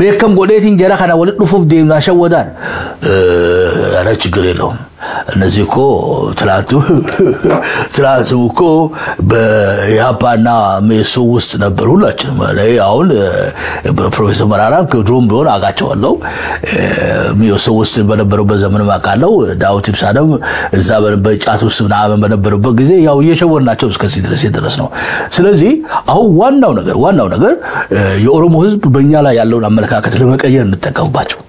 meekam godheetiin jara kana walitti dhufuuf deemnaa shawwadaan. ኧረ ችግር የለውም፣ እነዚህ እኮ ትላንቱ ትላንትም እኮ በኢህአፓና ሜሶ ውስጥ ነበር ሁላችንም። አሁን ፕሮፌሰር መራራ ድሮም ቢሆን አውቃቸዋለሁ። ሜሶ ውስጥ በነበሩበት ዘመንም አውቃለሁ። ዳዊት ኢብሳንም እዛ በጫት ውስጥ ምናምን በነበሩበት ጊዜ ያው እየሸወድናቸው እስከዚህ ድረስ የደረስ ነው። ስለዚህ አሁን ዋናው ነገር የኦሮሞ ሕዝብ በእኛ ላይ ያለውን አመለካከት ለመቀየር እንጠቀምባቸው።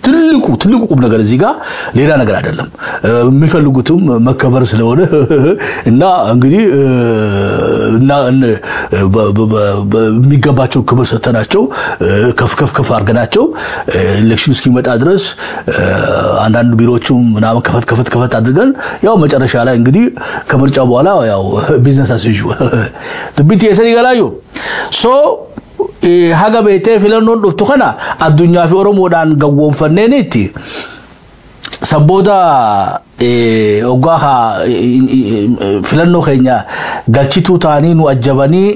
ትልቁ ቁም ነገር እዚህ ጋር ሌላ ነገር አይደለም። የሚፈልጉትም መከበር ስለሆነ እና እንግዲህ እና የሚገባቸው ክብር ሰጥተናቸው ከፍ ከፍ ከፍ አድርገናቸው election እስኪመጣ ድረስ አንዳንድ ቢሮዎችም ምናምን ከፈት ከፈት ከፈት አድርገን ያው መጨረሻ ላይ እንግዲህ ከምርጫ በኋላ ያው business as usual dubbitti eessanii galaayu. So haga beetee filannoon dhuftu kana addunyaa fi Oromoodhaan gawwoonfanneenitti sabboota hoggaa filannoo keenya galchituu ta'anii nu ajjabanii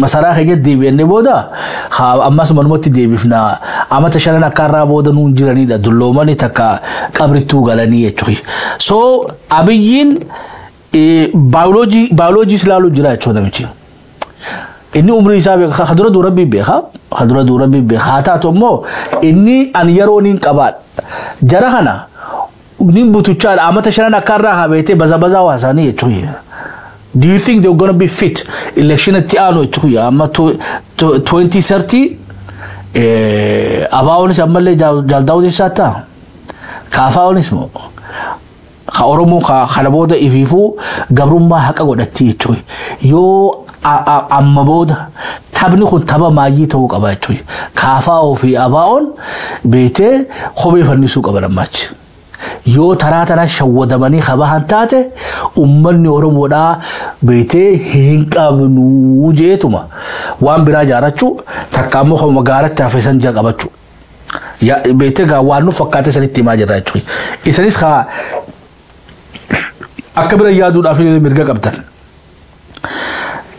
masaraa keenya deebi'annee booda ammas manumatti deebifna, amata shanan akka irraa booda nuun jiranidha, dulloomanii takka qabrittuu galanii jechuudha. So Abiyyiin baayoloojii ilaaluu jira jechuudha namichi. Inni umrii isaa beeka, hadura dura beeka, hadura dura beeka. Haa taatu immoo inni ani yeroo niin qabaadha. Jara kana nin butuchaadha, amata shanan akka irraa habeetee baza bazaa waasaanii jechuudha. Do you think they're gonna be fit election itti aanu jechuudha? Amma 2030 abaa'oonis ammallee jaaldaawwan isaa ta'a. Kaafaa'oonis moo Ka Oromoo kana booda ifiifuu gabrummaa haqa godhatti jechuudha. Yoo amma booda taphni kun tapha maayyii ta'uu qaba jechuudha. Kaafaa'oo fi abaa'oon beetee kophee fannisuu qaba lammaachi. Yoo taraa tana shawwadamanii kabahan taate, uummanni Oromoodhaa beetee hin qabnu jeetuma waan biraa jaarachuu, takka ammoo kan magaalatti hafe san jala qabachuu. Beetee gaa waan nu fakkaate sanitti himaa jirra jechuudha. Isanis kaa akka bira yaaduudhaaf mirga qabdan.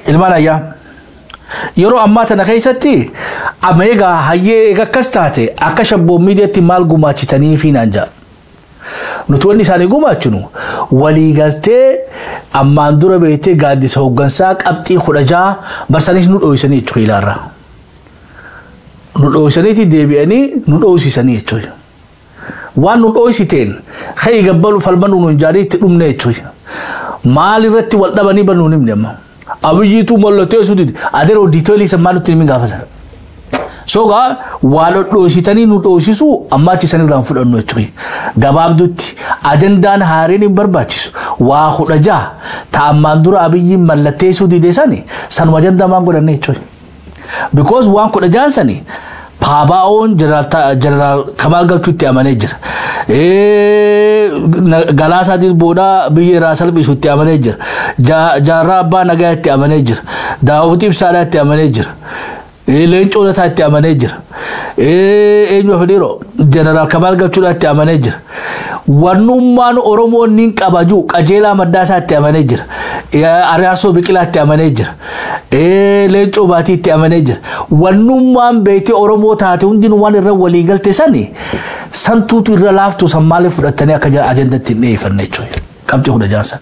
Ilmaan ayyaa, yeroo ammaa tana keessatti amma egaa hayyee egaa akkas taate, akka Shabboon Miidiyaatti maal gumaachitanii fi naan jedha. Nuti wanni isaanii gumaachinu waliigaltee ammaan dura beektee gaaddisa hooggansaa qabxii 16 barsaniis nu dho'isanii jechuudha ilaarraa. Nu dho'isaniiti deebi'anii nu dho'isisanii jechuudha. Waan nu dho'isiteen ka'ii gabbalu falmanuu nu hin jaanii itti dhumne jechuudha. Maal irratti wal dhabanii banuu himne amma. Abiyyiitu mallattoo isuuti adeeroo detail isa maal nutti himin gaafa sana. So gaa waa dhodhoositanii nu dhoosisuu amma achi sanirraan fudhannu jechuudha. Gabaabdutti ajandaan haareen hin barbaachisu. Waa 16 ta'ammaan dura Abiyyiin mallatteessuu dide sani sanuma ajandaa maan godhanne jechuudha. Because waan 16n sani Paabaa'oon Jeneraal Kamaal Galchuu itti amanee jira. Galaasaa Dilboodhaa biyya irraa salphisu itti amanee jira. Jaarraa Abbaa Nagaa itti amanee jira. Daawwit Ibsaadhaa itti amanee jira. Leencoo Lataa itti amanee jira. Eenyu hafe? Jeneraal Kamaal Galchuudhaa itti amanee jira. Wannummaan Oromoon niin qabaju Qajeelaa Maddaasaa itti amanee jira. Araarsoo Biqilaa itti amanee jira. Leencoo Baatii itti amanee jira. Wannummaan beektee Oromoo taate hundinuu waan irra walii galte sani santuutu irra laaftu san maaliif fudhattanii akka ajandatti hin dhiyeeffanne jechuudha. Qabxii 16 san.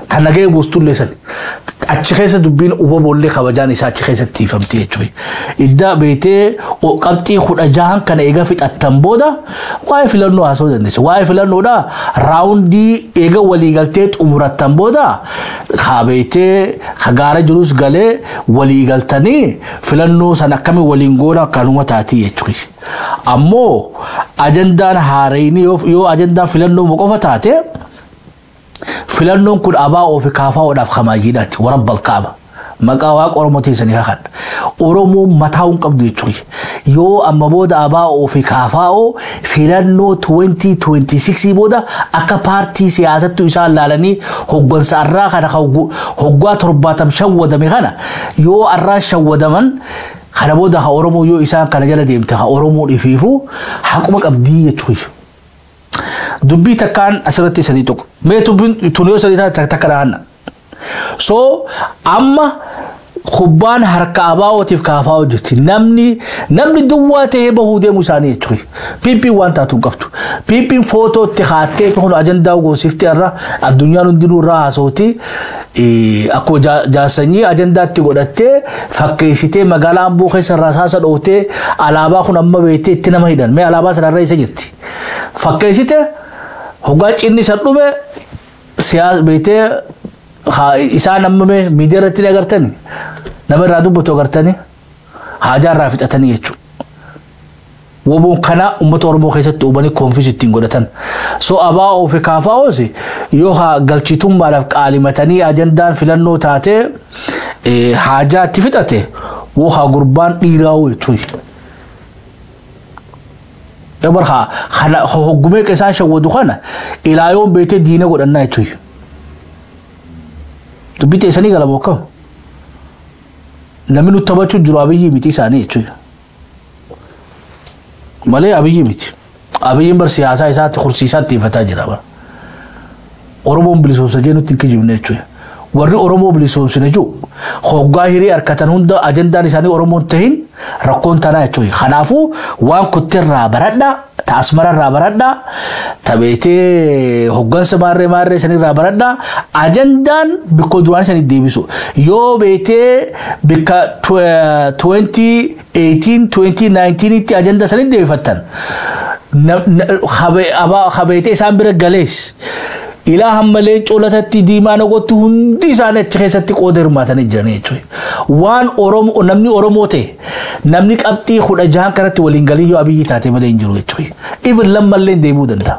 Tan nagaya buustullee sani. Achi keessa dubbiin ubaboollee kabajaan isaa achi keessatti hiifamti jechuudha. Iddaa beektee qabxii 16n kana eega fixattan booda waa'ee filannoo haasa'uu dandeessa. Waa'ee filannoodhaa round eega waliigaltee xumurattan booda haa beektee gaara jirus galee waliigaltanii filannoo san akkamiin waliin goona akkanuma taatii jechuudha. Ammoo ajandaan haarayni yoo ajandaan filannoo qofa taate, filannoon kun abaa'oo fi kaafaa'oodhaaf kamaayiidhaati warabbal kaaba. Maqaa Waaqa Oromoo teessanii kakadha. Oromoon mataa hin qabdu jechuudha. Yoo amma booda abaa'oo fi kaafaa'oo filannoo 2026 booda akka paartii siyaasattu isaan laalanii hoggansa arraa kana hoggaa 70 shawwadame kana yoo arraa shawwadaman, kana booda ha Oromoo yoo isaan kana jala deemte, ha Oromoon ifiifuu haquma qabdii jechuudha. Dubbii takkaan asirratti sadii tokko. Mee dubbiin tun yoo sadii taate takka dhahanna. So amma kubbaan harka abaa'ootiif kaafaa hojjetti. Namni duwwaa ta'ee bahuu deemu isaanii jechuudha. PP'n waan taatu hin qabdu. PP'n footoo itti haattee kun ajandaa goosiftee irra addunyaan hundinuu irraa haasa'uti. Akkuma jaarsanyii ajandaatti godhattee fakkeessitee magaalaa Amboo keessa irraa saasa dhootee alaabaa kun amma beektee itti nama hidhan. Mee alaabaa sanarra isa jirti. Fakkeessite hoggaa cinni isa dhume siyaasa beektee isaan amma mee miidiyaa irratti ni agartani, nama irraa dubbatu agartani, haajaa irraa fixatanii jechuudha. Woboon kana uummata Oromoo keessatti uumanii confuse ittiin godhatan. So abaa'oo fi kaafaa'oos yoo haa galchitummaadhaaf qaalimatanii ajandaan filannoo taatee haajaa itti fixate, woo haa gurbaan dhiiraa'u jechuudha. Ebar haa hoggumee isaan shawwadu kana ilaa yoon beetee diina godhannaa jechuudha. Dubbii teessanii galamoo akkam? Namni nutti taphachuu jiru Abiyyi miti isaanii jechuudha. Malee Abiyyi miti. Abiyyiin bar siyaasaa isaatti kursiisaatti ifataa jira bara. Oromoon bilisoomsa jee nutti hin kijibne jechuudha. Warri Oromoo bilisoomsine jiru hoggaa hiree harkatan hunda ajandaan isaanii Oromoon tahin rakkoon tanaa jechuudha. Kanaafuu waan kutteerraa baradhaa, ta Asmararraa baradhaa, ta beetee hoggansa maarree maarree sanirraa baradhaa, ajandaan bikko duraan sanii deebisu. Yoo beetee bikka 2018 2019 tti ajandaa sanii deebifattan, habeetee isaan bira galees ilaa hamma Leencoo Latatti diimaa nagootti hundi isaanii achi keessatti qooda hirmaatanii jiran jechuudha. Waan Oromoo namni Oromoo ta'e namni qabxii 16n kanatti waliin galii yoo Abiyyi taate malee hin jiru jechuudha. Even lammallee deemuu danda'a.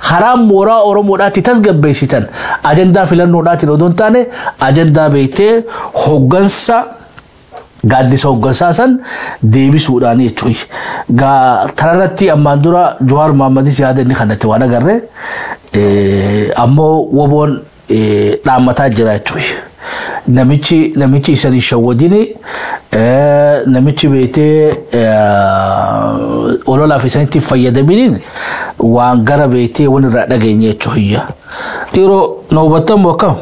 Karaan mooraa Oromoodhaatti tasgabbeessitan ajandaa filannoodhaatiin odoo hin taane, ajandaa beektee hoggansa, gaaddisa hoggansaa san deebisuudhaan jechuudha. Gaa tanarratti ammaan dura Jawaar Mohammadis yaada inni kanatti waan agarre, ammoo WBOn dhaammataa jira jechuudha. Namichi isan hin shawwadini, namichi beektee ololaaf isanitti fayyadaminiin waan gara beektee waan irraa dhageenye jechuudha. Dhiiroo, na hubattan moo akkam?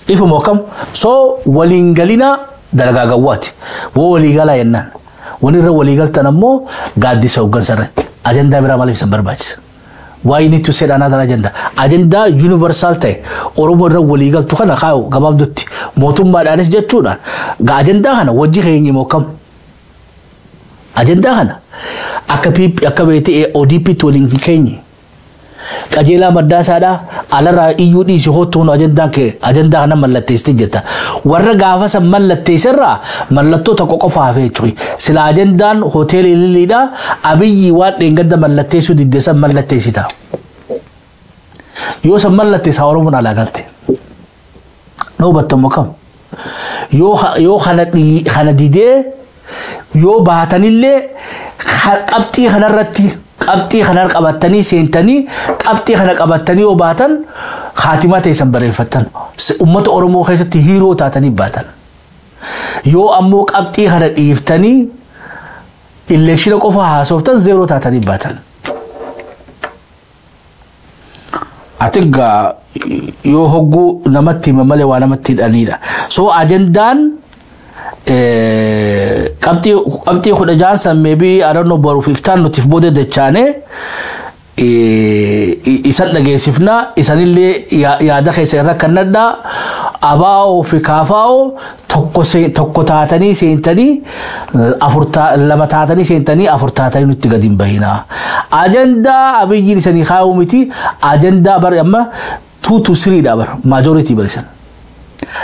Ifa moo akkam? So waliin galina dalagaa gawwaati. Woo walii galaa jennaan. Wani irra walii galtan ammoo gaaddisa hoggansa irratti. Ajandaa biraa maaliif isan barbaachisa? Why you need to set another agenda? Ajandaa universal ta'e Oromoo irra walii galtu kana kaa'u gabaabdutti mootummaadhaanis jechuudha. Ajandaa kana wajji keenya moo kam? Ajandaa kana akka PP, akka beektee ODP tti waliin keenye. Qajeelaa Mardaasaadhaa alarraa iyyuu dhiisi, hoottuun ajandaan kee ajandaa kana mallatteessitee jirta. Warra gaafa san mallatteessirraa mallattoo tokko qofa hafee jechuudha. Sila ajandaan hoteela Ililiidhaa Abiyyi waan dheengadda mallatteessuu didde san mallatteessita. Yoo san mallatteessa, Oromoon alaa galte. Na hubattamu kam? Yoo kana didee yoo baatanillee, qabxii kanarratti, qabxii kana qabattanii seentanii, qabxii kana qabattanii yoo baatan, haatimaa ta'e bareeffattan, ummata Oromoo keessatti hiiroo taatanii baatan. Yoo ammoo qabxii kana dhiiftanii election qofa haasoftan, zero taatanii baatan. Ati gaa yoo hogguu namatti hima malee waa namatti hidhaniidha. So ajandaan qabxii 16 san maybe, I don't know, boruuf iftaan nutiif booda dachaane isan dhageessifna. Isanillee yaada keessa irra kannadhaa. ABO fi KFO tokko tokko taatanii seentanii, afur, lama taatanii seentanii, afur taatanii nutti gadi hin bahinaa. Ajandaa Abiyyiin isanii kaa'uu miti, ajandaa bar amma 2 to 3 dha bar majority barisan.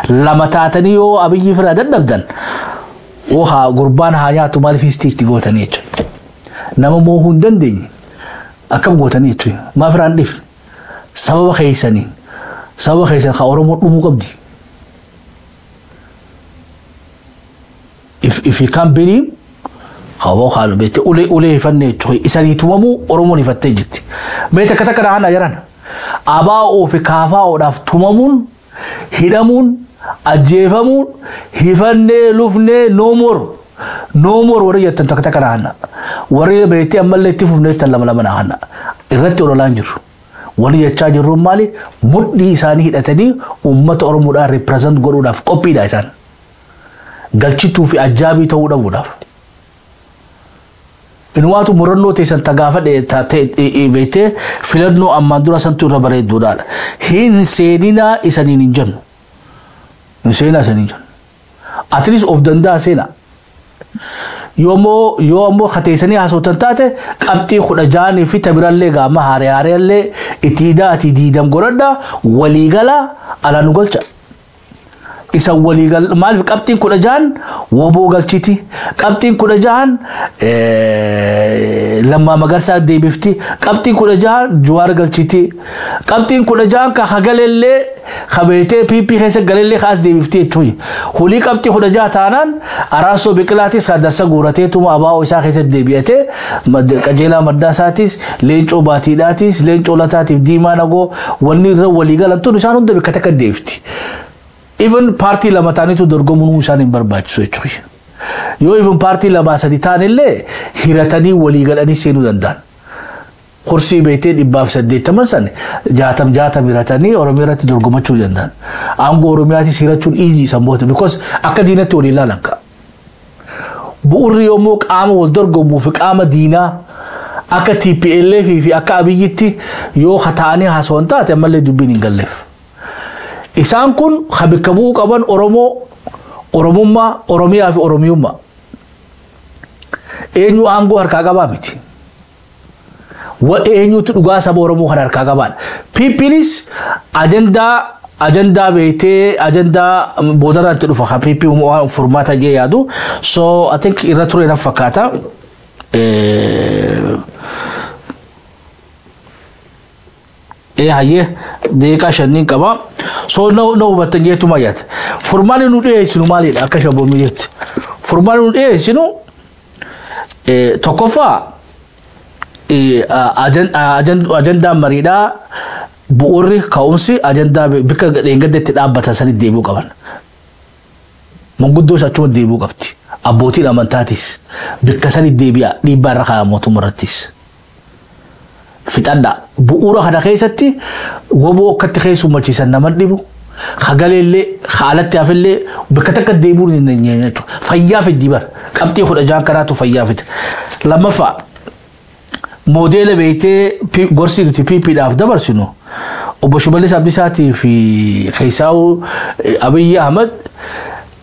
Lama taatanii yoo Abiyyi firaa dadhabdan, haa gurbaan haa nyaatu, maaliif itti gootanii jechuudha. Nama moohuu hin dandeenye akkam gootanii jechuudha. Maaf irraan dhiifne? Sababa keessaniin, sababa keessan haa Oromoo dhumuu qabdi. If you can't beat him, hawaa haalu beekte ulee ulee hifanne jechuudha. Isanii tumamuu Oromoon hifattee jirti. Mee takka takka dhahan jiran. ABO fi KFOdhaaf tumamuun, hidhamuun, ajjeefamuun hifannee lufnee, no more, no more warri jettan takka takka dhahanna. Warri beektee ammallee itti fufnee jettan lama lama dhahanna. Irratti ololaan jiru. Warri jechaa jirru maali? Mudhii isaanii hidhatanii uummata Oromoodhaan represent godhuudhaaf qophiidha isaan. Galchituu fi ajaabii ta'uu dhabuudhaaf. Inumaatu murannoo teessan tagaafa beektee filannoo ammaan dura santu irra bareedduudhaadha. Hin seeninaa isaniin hin jennu. Hin seenaa isaniin hin jennu. At least of danda'a seenaa. Yoo ammoo kateessanii haasoftan taate, qabxii 16 fi tabirallee gaama haaree haareellee itti hidhaati diidam godhadhaa, waliigalaa alaa nu galcha. Isa waliigal maaliif qabxiin 16 WBO galchiti, qabxiin 16 Lammaa Magarsaa deebifti, qabxiin 16 Juwaar galchiti, qabxiin 16 ka hagalellee kabeetee PP keessa galellee kaas deebifti jechuudha. Hulii qabxii 16 taanaan Araarsoo Biqilaatis kan darsa guurateetuma ABO isaa keessatti deebi'atee, Qajeelaa Mardaasatis, Leencoo Baatiidhaatis, Leencoo Lataatiif Diimaa Nagoo wanni irra walii galan tun isaan hunda bakka takka deebifti. Even paartii lama ta'aniitu dorgomuun isaan hin barbaachisu jechuudha. Yoo even paartii lamaa sadi ta'an illee hiratanii walii galanii seenuu danda'an. Kursii beektee 180 san 60 60 hiratanii Oromiyaa irratti dorgomachuu danda'an. Aangoo Oromiyaatis hirachuun easy sammoota because akka diinatti walii ilaalan ka'a. Bu'urri yommuu qaama wal dorgomuu fi qaama diinaa akka TPLF fi akka Abiyyitti yoo ta'anii haasawwan taate, ammallee dubbiin hin galleef. Isaan kun bakka bu'uu qaban Oromoo, Oromummaa, Oromiyaa fi Oromiyummaa. Eenyu aangoo harkaa qabaa miti. Eenyutu dhugaa saba Oromoo kan harkaa qabaadha? PPnis ajandaa beektee ajandaa boodarraa itti dhufa kan PP waan furmaata jee yaadu. So I think irra ture na fakkaata. Hayyee, deeqaa 5niin qaba. So na hubattan jeetuma yaata. Furmaanni nu dhiyeessinu maalidha akka Shabboo Miidiyaatti? Furmaanni nu dhiyeessinu tokkoffaa, ajandaan mariidhaa bu'uurri ka'umsi ajandaa bikka dheengadda itti dhaabbatan sanitti deebi'uu qaban. Manguddoos achuma deebi'uu qabdi. Abbootiin amantaatis bikka sanitti deebi'a, dhiibbaa irra kaa'an mootummaa irrattis. Fixadha. Bu'uura kana keessatti woboo akkatti keessummachiisan nama dhibu. Hagaleellee haalatti hafillee bakka takka deebi'uu hin dandeenye jechuudha. Fayyaa fiddi bara. Qabxii 16 kanaatu fayyaa fida. Lammaffaa, moodeela beektee gorsi nuti PPdhaaf dabarsinu, obbo Shimallis Abdiisaatii fi Keessaa'uu Abiyyi Ahmad,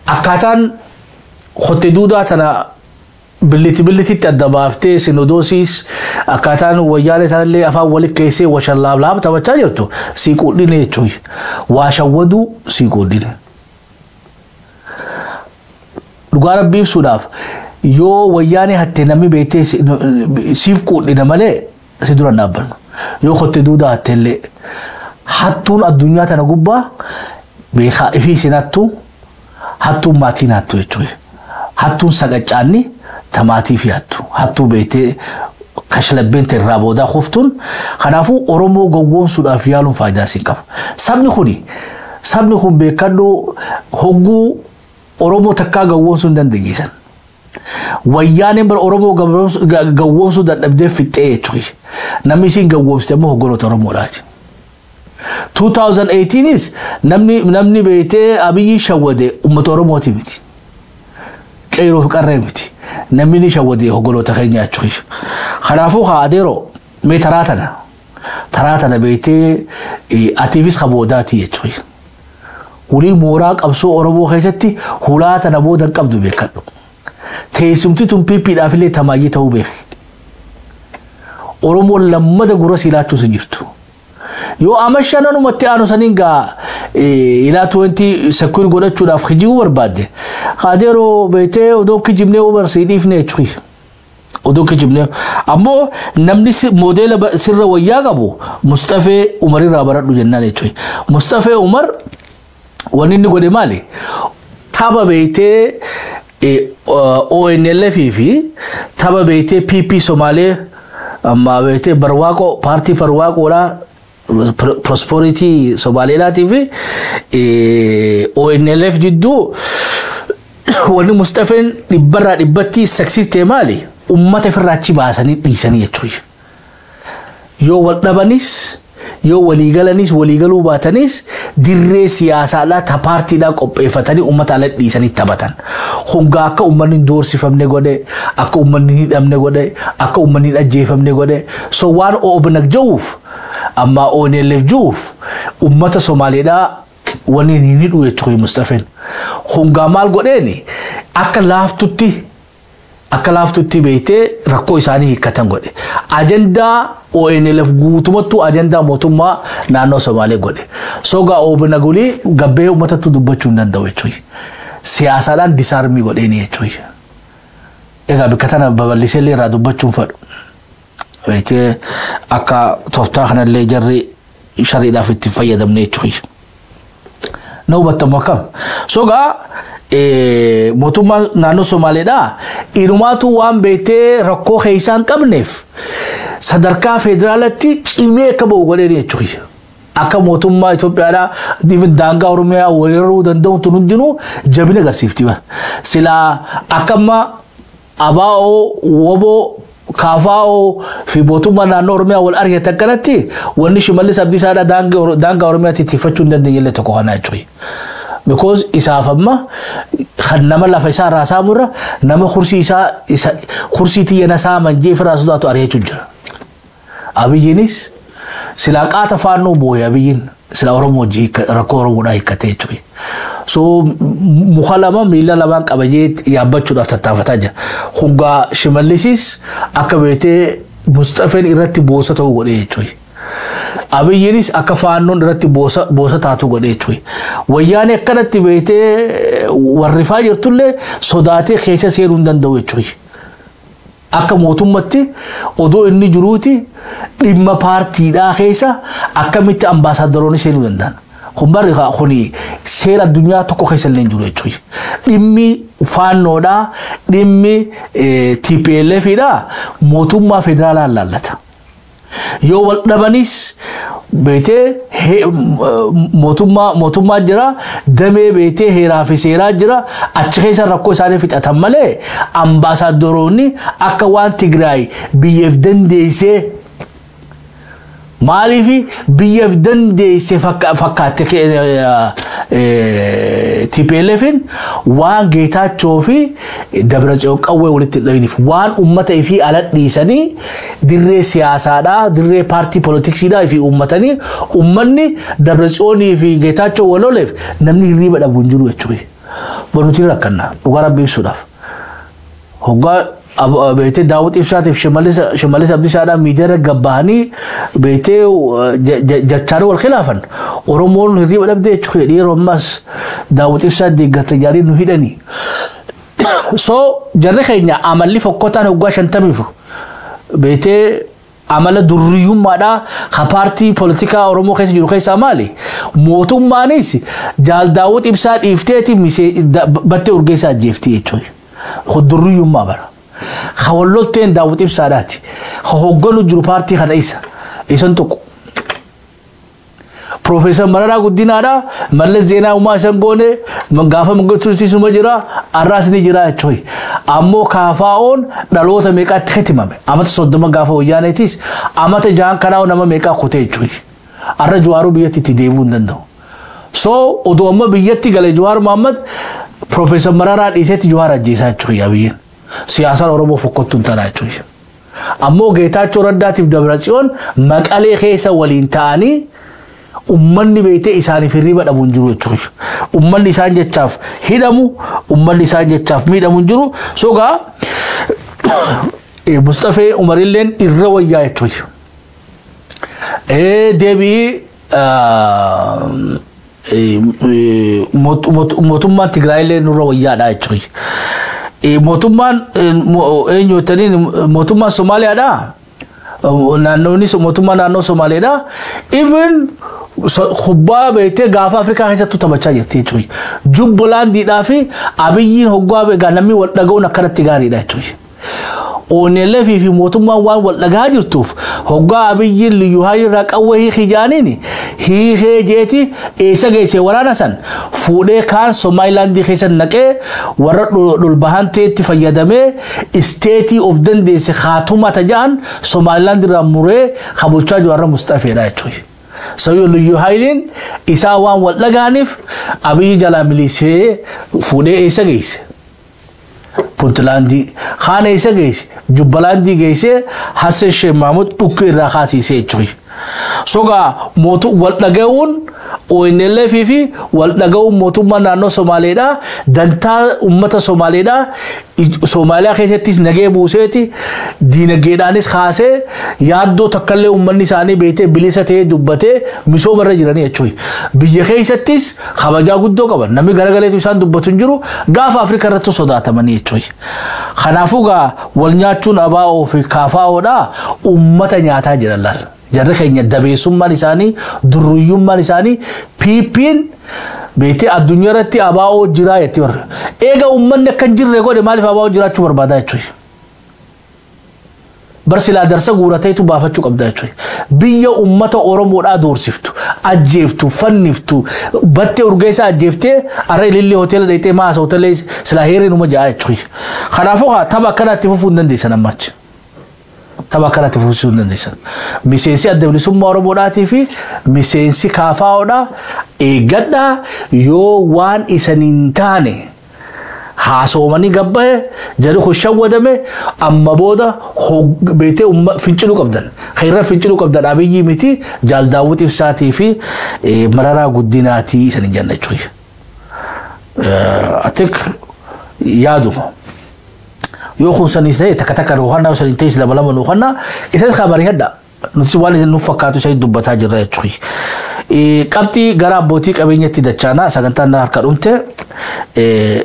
akkaataan kotte duudaa tana billiti billititti adda baaftee, sinodoosiis akkaataan wayyaalee tanallee afaan walitti keessee washallaablaab taphachaa jirtu sii quudhine jechuudha. Waa shawwaduu sii quudhine. Dhugaa Rabbii ibsuudhaaf, yoo wayyaanee hattee namni beektee siif quudhina malee si dura hin dhaabbannu. Yoo kotte duudaa hatteellee, hattuun addunyaa tana gubbaa beekaa ifii isin hattuu, hattuun maatiin hattu jechuudha. Hattuun saqaccaanni tamaatii fi hattu. Hattuu beektee kashlabbeen irraa boodaa kuftuun. Kanaafuu Oromoo gowwoomsuudhaaf yaaluun faayidaa siin qaba. Sabni kun beekadhu, hogguu Oromoo takkaa gowwoomsuu hin dandeenyesan. Wayyaaneen bara Oromoo gowwoomsuu dadhabdee fixxee jechuudha. Namni isiin gowwoomsite immoo hogganoota Oromoodhaati. 2018nis namni beektee Abiyyi shawwade uummata Oromooti miti. Qeeroo fi qarree miti. Namni ni shawwade hogganoota keenya jechuudha. Kanaafuu haa adeeroo, mee taraa tana beektee atiifis kaboodaati jechuudha. Hulii mooraa qabsoo Oromoo keessatti hulaa tana booda hin qabdu beekadhu. Teessumti tun PPdhaaf illee tamaayyee ta'uu beeki. Oromoon lammada gurra si laachuus hin jirtu. Yoo ama shananumatti aanu saniin gaa ilaatu wanti secure godhachuudhaaf kijibuu barbaadde. Adeeroo, beektee odoo kijibnee barsii dhiifne jechuudha. Odoo kijibnee ammoo namni moodeela sirra wayyaa qabu Mustafee Umarirraa baradhu jennaan jechuudha. Mustafee Umar wanni inni godhe maali? Tapha beektee ONLF fi tapha beektee PP Somaalee, amma beektee Barwaaqoo, paartii Barwaaqoodhaa, Prosperity Somaaleedhaatii fi ONLF jidduu wanni Mustafeen dhibbarraa dhibbatti succeed ta'e maali? Ummata ofirraa achi baasanii dhiisanii jechuudha. Yoo wal dhabanis, yoo walii galanis, walii galuu baatanis, dirree siyaasaadhaa ta paartiidhaa qopheeffatanii ummata ala dhiisanii taphatan. Hongaa akka uummanni hin doorsifamne godhe, akka uummanni hin hidhamne godhe, akka uummanni hin ajjeefamne godhe. So waan OBNAG jiruuf amma ONLF jiruuf ummata Somaaleedhaa wanni hin hidhu jechuudha Mustafeen. Hongaa maal godheeni, akka laaftutti beektee rakkoo isaanii hiikkatan godhe. Ajandaa ONLF guutumattuu ajandaa mootummaa naannoo Somaalee godhe. Sogaa OBNAG gabbee uummatatti dubbachuu hin danda'u jechuudha. Siyaasaadhaan disarm godheeni jechuudha. Egaa bakka tana babal'isee illee irraa dubbachuun fedhu. Beektee akka tooftaa kanallee jarri shariidhaaf itti fayyadamne jechuudha. Na hubattamu akkam. Sogaa mootummaa naannoo Somaaleedhaa inumaatu waan beektee rakkoo keessaa hin qabneef sadarkaa federaalatti cimee akka ba'u godheen jechuudha. Akka mootummaa Itoophiyaadhaa even daangaa Oromiyaa weeraruu danda'u tun hundinuu jabina agarsiifti. Silaa akka amma ABO, WBO, KFO fi mootummaa naannoo Oromiyaa wal argatan kanatti wanni Shimallis Abdiisaadhaa daangaa Oromiyaatti tikfachuu hin dandeenye illee tokko kana jechuudha. Because isaaf amma kan nama lafa isaa irraa saamurra nama kursii isaa kursii tiyya na saaman jee ofirraa sodaatu ari'achuu jira. Abiyyiinis silaa qaata faannoo boo'e, Abiyyiin sila Oromoo hojii rakkoo Oromoodhaa hiikkatee jechuudha. So muka lama miila lamaan qabajee yaabbachuudhaaf tattaafataa jira. Hoggaa Shimallisis akka beektee Mustafeen irratti boosa ta'uu godhee jechuudha. Abiyyiinis akka faannoon irratti boosa taatu godhee jechuudha. Wayyaanee akkanatti beektee warrifaa jirtullee sodaatee keessa seenuu hin danda'u jechuudha. Akka mootummatti odoo inni jiruuti dhimma paartiidhaa keessa akkamitti ambaasaaddoroonni seenuu danda'an? Kun barri kuni seera addunyaa tokko keessa illee hin jiru jechuudha. Dhimmi faannoodhaa, dhimmi TPLFidhaa mootummaa federaalaa laallata. Yoo wal dhabanis beetee mootummaa jira, damee beetee heeraa fi seeraa jira, achi keessa rakkoo isaanii fixatan malee ambaasaaddoroonni akka waan Tigraay biyyeef dandeessee, maaliif biyyaaf dandeesse fakkaatte TPLFin waan Geetaachoo fi Dabratsiyoon qawwee walitti dhayiniif, waan uummata ifii ala dhiisanii dirree siyaasaadhaa, dirree paartii poolitiksiidhaa fi uummatanii, uummanni Dabratsiyoonii fi Geetaachoo wal loleef namni hirriiba dhabu hin jiru jechuudha. Nuti rakkanna dhugaa Rabbi ibsuudhaaf. Hoggaa beetee Daawwit Ibsaatiif Shimallis Abdiisaadhaan miidiyaa irra gabbahanii beetee jechaanii wal khilaafan. Oromoon hirriiba dhabdee jechuudha. Yeroo ammaas Daawwit Ibsaa deeggarta jaarii nu hidhanii. So jarri keenya amalli fokkotaan hoggaa 50f beetee amala durriyyummaadhaa ha paartii poolitikaa Oromoo keessa jiru keessaa maali? Mootummaanis jaal Daawwit Ibsaa dhiifteeti Battee Urgeessaa ajjeefti jechuudha. Durriyyummaa bara. Ha wallolteen Daawwit Ibsaadhaati. Ha hogganu jiru paartii kana isa. Isan tuqu. Profeesar Mararaa Guddinaadha. Mallas Zeenaa uumaa isan goone gaafa Mangistuu jira, arraas ni jira jechuudha. Ammoo kaafaa'oon dhaloota meeqaatti hitimame. Amata 30 gaafa Wayyaaneetis amata 6 kanaa nama meeqaa kutee jechuudha. Arra Jawaaruu biyyatti itti deebi'uu hin danda'u. So odoo amma biyyatti gale Jawaar Mohammad, Profeesar Mararaa dhiisetti Jawaar ajjeesaa jechuudha biyyin. Siyaasaan Oromoo fokkottuun tanaa jechuudha. Ammoo Geetaachoo Raddaatiif Dabratsiyoon Maqalee keessa waliin ta'anii ummanni beetee isaaniif hirriba dhabu hin jiru jechuudha. Ummanni isaan jechaaf hidhamu, ummanni isaan jechaaf miidhamu hin jiru. So gaa Mustafee Umarilleen irra wayyaa jechuudha. Deebi'ii mootummaan Tigraayillee nurra wayyaadha jechuudha. Mootummaan eenyu jettaniin, mootummaan Somaaliyaadha. Naannoonni mootummaa naannoo Somaaliyaadha. Even kubbaa beektee gaafa Afrikaa keessattuu taphachaa jirti jechuudha. Jubbalaandiidhaa fi Abiyyiin hoggaa egaa namni wal dhaga'uun akkanatti gaariidha jechuudha. ONLF fi mootummaan waan wal dhagaa jirtuuf hoggaa Abiyyiin liyyuu haayirraa qawwee hiikii jaaniin hiikee jeeti eessa geessee waraana san fuudhee kaan Somaalilaandii keessa naqee warra dhulbahanteetti fayyadamee isteetii of dandeesse Haatuma tajaan Somaalilaand irraa muree kabulchaa jiru warra Mustafeedha jechuudha. Sayyoo liyyuu haayiliin isaa waan wal dhagaaniif Abiyyi jalaa milisee fuudhee eessa geesse? Puntlaandii. Haana eessa geesse? Jubbalaandii geesse. Hassan Sheekh Mahmud dhukkee irraa kaasisee jechuudha. Sogaa mootu wal dhaga'uun ONLF fi wal dhaga'uun mootummaa naannoo Somaaleedha. Dantaa uummata Somaaleedha. Somaaliyaa keessattis nagee buuseeti diinagdeedhaanis kaasee yaaddoo takkallee uummanni isaanii beetee bilisa ta'ee dubbatee misooma irra jiranii jechuudha. Biyya keessattis kabajaa guddoo qaban, namni garagaleetu isaan dubbatu hin jiru, gaafa Afrikaa irratti sodaatamanii jechuudha. Kanaafuu gaa wal nyaachuun ABO fi KFOdha uummata nyaataa jiran laal. Jarri keenya dabeessummaan isaanii, durruyyummaan isaanii, PP'n beektee addunyaa irratti ABO jiraa jetti warra. Eega uummanni akka hin jirre godhe, maaliif ABO jiraachuu barbaada jechuudha. Bar silaa darsa guurateetu baafachuu qabda jechuudha. Biyya uummata Oromoodhaa doorsiftu, ajjeeftu, fanniftu, Battee Urgeessaa ajjeeftee har'a Ilillee hoteela dheexee maasa hoteela silaa heereen uma ja'a jechuudha. Kanaafuu haa tapha akkanaatti fufuu hin dandeessan ammachi. Tapha akkanatti fufuu hin dandeessan. Miseensi Adda Bilisummaa Oromoodhaatii fi miseensi KFOdhaa eeggadhaa. Yoo waan isan hin taane haasawamanii gabbahe jedhu kun shawwadame, amma booda beetee finciluu qabdan. Khayra finciluu qabdan Abiyyi miti, jaal Daawwit Ibsaatii fi Mararaa Guddinaatii isan hin jenna jechuudha. Atik yaaduma. Yoo kun sanis ta'e takka takka nuukanna, yoo sanis ta'e lama lama nuukanna, isas kabarii hadda. Nuti waan nuuf fakkaatu isa dubbataa jirra jechuudha. Qabxii gara abbootii qabeenyatti dachaana, sagantaan harka dhumte.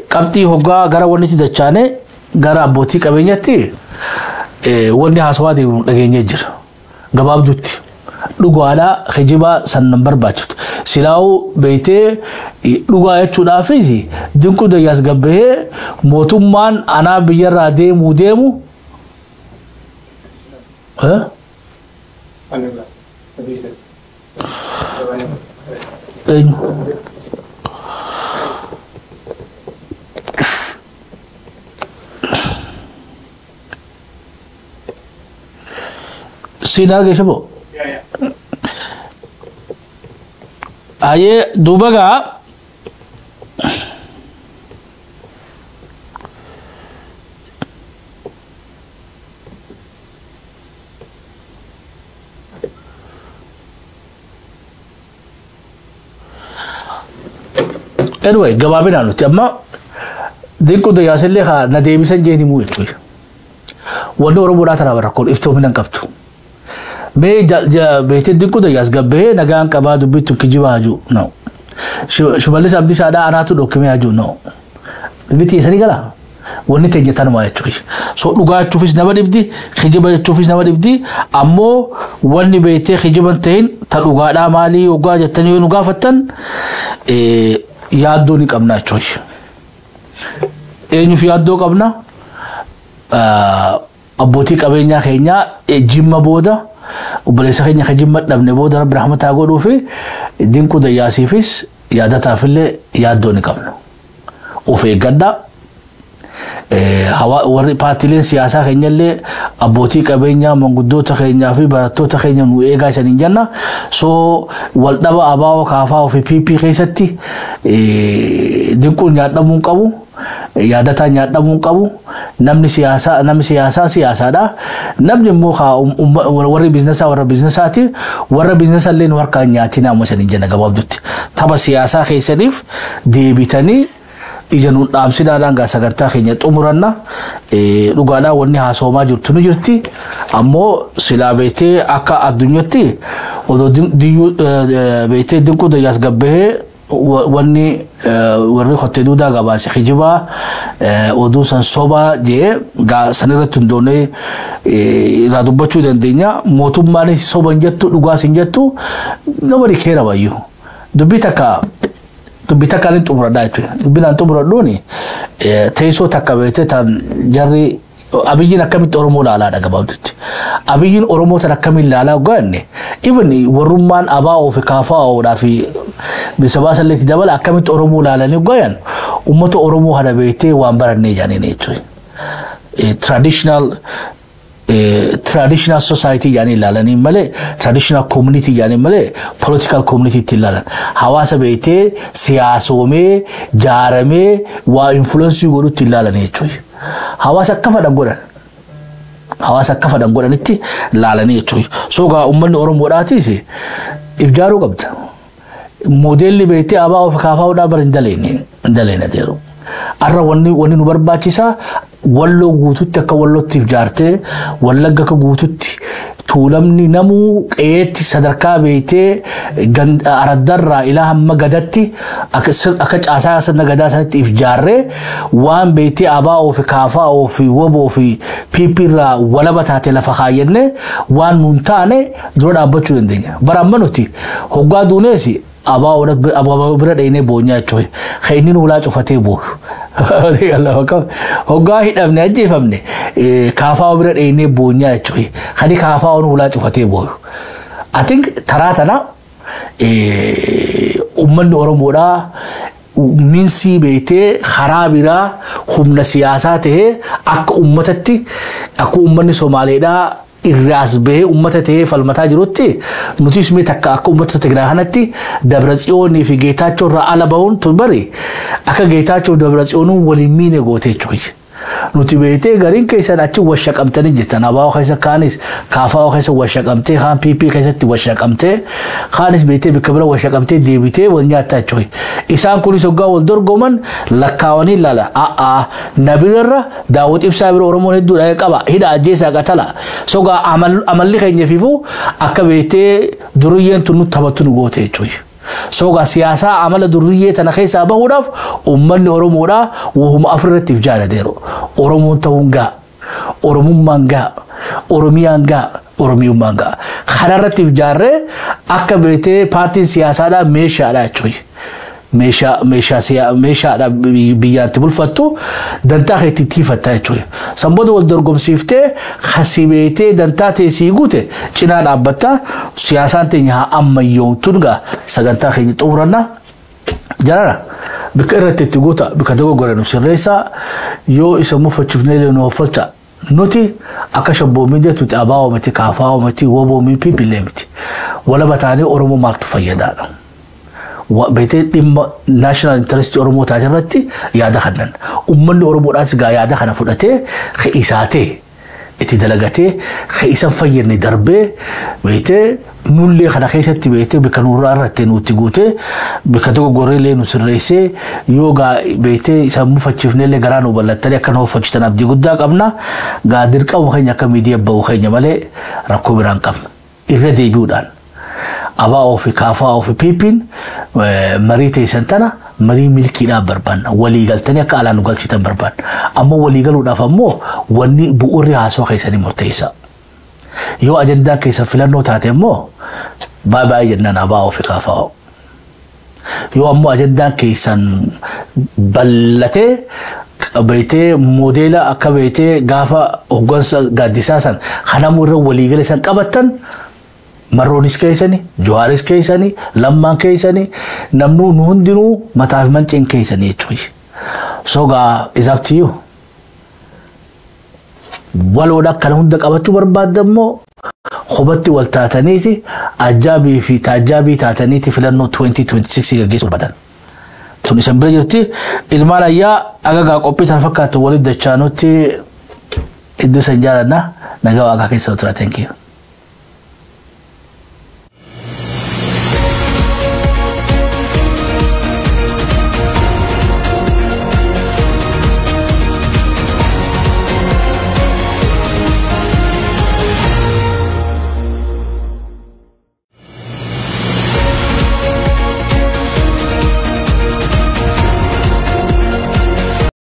Qabxii hoggaa gara wannitti dachaane, gara abbootii qabeenyatti Wanni haasawaa deemu dhageenyee jira. Gabaabduutti. Dhugaadhaa kijibaa san barbaachiftu. Silaa'uu beektee dhugaa jechuudhaafis Dinquu Dayyaas gabbahee mootummaan anaa biyyarraa deemuu deemu. Eenyu? Siin arge shaboo? Ayee duuba gaa anyway gabaabinaan nuti amma Dinquu Dayyaasillee haa na deebisan jeen himuu jechuudha. Wanni Oromoodhaa tanaa rakkoon iftoomina hin qabdu. Mee beektee Dinquu Dayyaas gabbahee nagaan qabaa dubbittu kijibaa hajuu no. Shimallis Abdiisaadhaa anaatu dhokkimee hajuu no. Bitti eessanii galaa? Wanni teenya tanumaa jechuudha. So dhugaa jechuufis nama dhibdi, kijiba jechuufis nama dhibdi, ammoo wanni beektee kijiban ta'in ta dhugaadhaa maalii hoggaa jettanii yoo nu gaafattan yaaddoo ni qabna jechuudha. Eenyuuf yaaddoo qabna? Abbootii qabeenyaa keenyaa Jimma booda obboleessa keenya kan Jimma dhabne booda Rabbi rahmataa godhuu fi Dinquu Dayyaasiifis yaadataafillee yaaddoo ni qabna. Of eeggadhaa. Warri paartiileen siyaasaa keenyallee abbootii qabeenyaa manguddoota keenyaa fi barattoota keenya nu eegaa isaniin jenna. So waldhaba ABO KFO fi PP keessatti Dinquun nyaadhamuu hin qabu. Yaadataa nyaadhamuu hin qabu. Namni siyaasaa namni siyaasaa siyaasaadha. Namni immoo warri biiznasaa warra biiznasaati. Warra biiznasa illee nu harkaan nyaatina amma isaniin jenna gabaabdutti. Tapha siyaasaa keessaniif deebitanii ija nuun dhaamsinaadhaan gaa sagantaa keenya xumuranna. Dhugaadhaan wanni haasoomaa jirtu ni jirti. Ammoo silaa beektee akka addunyaatti odoo diyyuu beektee Dinquu Dayyaas gabbahee wanni warri qottee duudaa gabaase kijibaa oduu san sobaa jee gaa san irratti hundoonee irraa dubbachuu dandeenya. Mootummaanis soba hin jettu dhugaas hin jettu nobody care about you. Dubbii takka dubbii takka ni xumuradhaa jechuudha. Dubbiin aan xumuradhuuni teessoo takka beektee tan jarri Abiyyiin akkamitti Oromoo laalaadha gabaabdutti. Abiyyiin Oromoo tan akkamiin laalaa gaanne even warrummaan ABO fi KFO fi bilisa salleetti dabala akkamitti Oromoo laalanii gayan uummata Oromoo kana beektee waan barannee jaaniin jechuudha. Traditional society yaani ilaalanii malee traditional community yaani malee political community itti ilaalan. Hawaasa beektee siyaasoomee jaaramee waa influence godhutti ilaalan jechuudha. Hawaasa akka fedhan godhan. Hawaasa akka fedhan godhanitti ilaalanii jechuudha. So gaa uummanni Oromoodhaatis if jaaruu qabda. Moodeelli beektee ABO fi KFO bara hin daleene hin daleene jedhu. Arra wanni nu barbaachisaa Walloo guututti akka Wallootti if jaartee Wallagga akka guututti Tuulamni namuu qe'eetti sadarkaa beektee araddarraa ilaa hamma gadatti akka caasaa sirna gadaa sanitti if jaarree waan beektee ABO fi KFO fi WBO fi PP irraa walaba taate lafa kaayyannee waan nuun taane dura dhaabbachuu dandeenya. Bara amma nuti hoggaa duunees ABO bira dheenee boonyaa jechuudha. Kan inni ulaa cufatee booyu. Hoggaa hidhamne ajjeefamne KFO bira dheenee boonyaa jechuudha. Kan KFO ulaa cufatee booyu. I think taraa tana uummanni Oromoodhaa minsii beektee karaa biraa humna siyaasaa tahee akka uummatatti akka uummanni Somaaleedhaa irraas bahee uummata tahee falmataa jirutti nutis mee takka akka uummata Tigraay kanatti Dabratsiyoonii fi Geetaachoo irraa ala bahuun tun bari akka Geetaachoo Dabratsiyoonuu waliin miine gootee jechuudha. Nuti beektee gariin keessan achi washaqamtanii jirtan. ABO keessa kaanis KFO keessa washaqamtee kaan PP keessatti washaqamtee kaanis beektee bakka bira washaqamtee deebitee wal nyaattaa jechuudha. Isaan kunis hoggaa wal dorgoman lakkaawanii ilaala. A'aa nabirra Daawwit Ibsaa bira Oromoon hedduudha qaba. Hidha ajjeesaa qatala. Sogaa amalli keenya fiifuu akka beektee duriyyeen tun nutti taphattu nu goote jechuudha. Sogaa siyaasaa amala durriyyee tana keessaa bahuudhaaf uummanni Oromoodhaa wahuma afur irratti if jaalateeru. Oromoon ta'uun gaa. Oromummaan ga'a. Oromiyaan ga'a. Oromiyummaan ga'a. Kanarratti ijaarree akka beetee paartiin siyaasaadhaa meeshaadha jechuudha. Meeshaa meeshaa meeshaadha biyyaatti bulfattu, dantaa keetti tiifatta jechuudha. San booda wal dorgomsiiftee kasii beetee dantaa teessii guute cinaa dhaabbatta. Siyaasaan teenya haa ammayyoomtuun gaa sagantaa keenya xumuranna. Jarana, bikka irratti itti guuta, bikka dogoggore nu sirreessaa, yoo isa mufachiifnee nu hoffalcha. Nuti akka shabboommii jettuti abaa'oo miti, kaafaa'oo miti, woboo miti, piipillee miti. Walaba taanee Oromoo maaltu fayyadaadha? Beetee dhimma national interest Oromoo taate irratti yaada kennan. Uummanni Oromoodhaas gaa yaada kana fudhatee isaatee itti dalagatee isa fayyadne darbee beetee nullee kana keessatti beetee bikka nurraa irratti nutti guutee, bikka dogoggorreellee nu sirreessee, yoo gaa beetee isa mufachiifnellee garaa nu bal'attanii akka nu hoffachitan abdii guddaa qabna. Gaa dirqama keenya akka miidiyaa bahu keenya malee rakkoo biraan qabna. Irra deebi'uudhaan, abaa'oo fi kaafaa'oo fi piippiin, marii teessan tana marii milkiidhaaf barbaanna. Walii galtanii akka alaan nu galchitan barbaanna. Ammoo walii galuudhaaf ammoo wanni bu'uurri haasawaa keessanii murteessa. Yoo ajandaan keessa filannoo taate immoo baay'ee baay'ee jennaan abaa'oo fi kaafaa'oo. Yoo ammoo ajandaan keessan bal'atee beetee moodeela akka beetee gaafa hoggansa gaaddisaa san kanamuu irra waliigala san qabattan, Marroonis keessani, Jawaaris keessani, Lammaan keessani, namnu nu hundinuu mataa fi manceen keessani jechuudha. So gaa is up to you. Waloodha akkana hunda qabachuu barbaadda immoo qubatti wal taataniiti ajaabii fi taajaabii taataniiti filannoo 2026 gaggeessuu barbaadan. Tun isan bira jirti. Ilmaan ayyaa agagaa qophii tan fakkaatu walitti dachaanutti iddoo san jaalanna, nagaa waaqaa keessa tura. Thank you.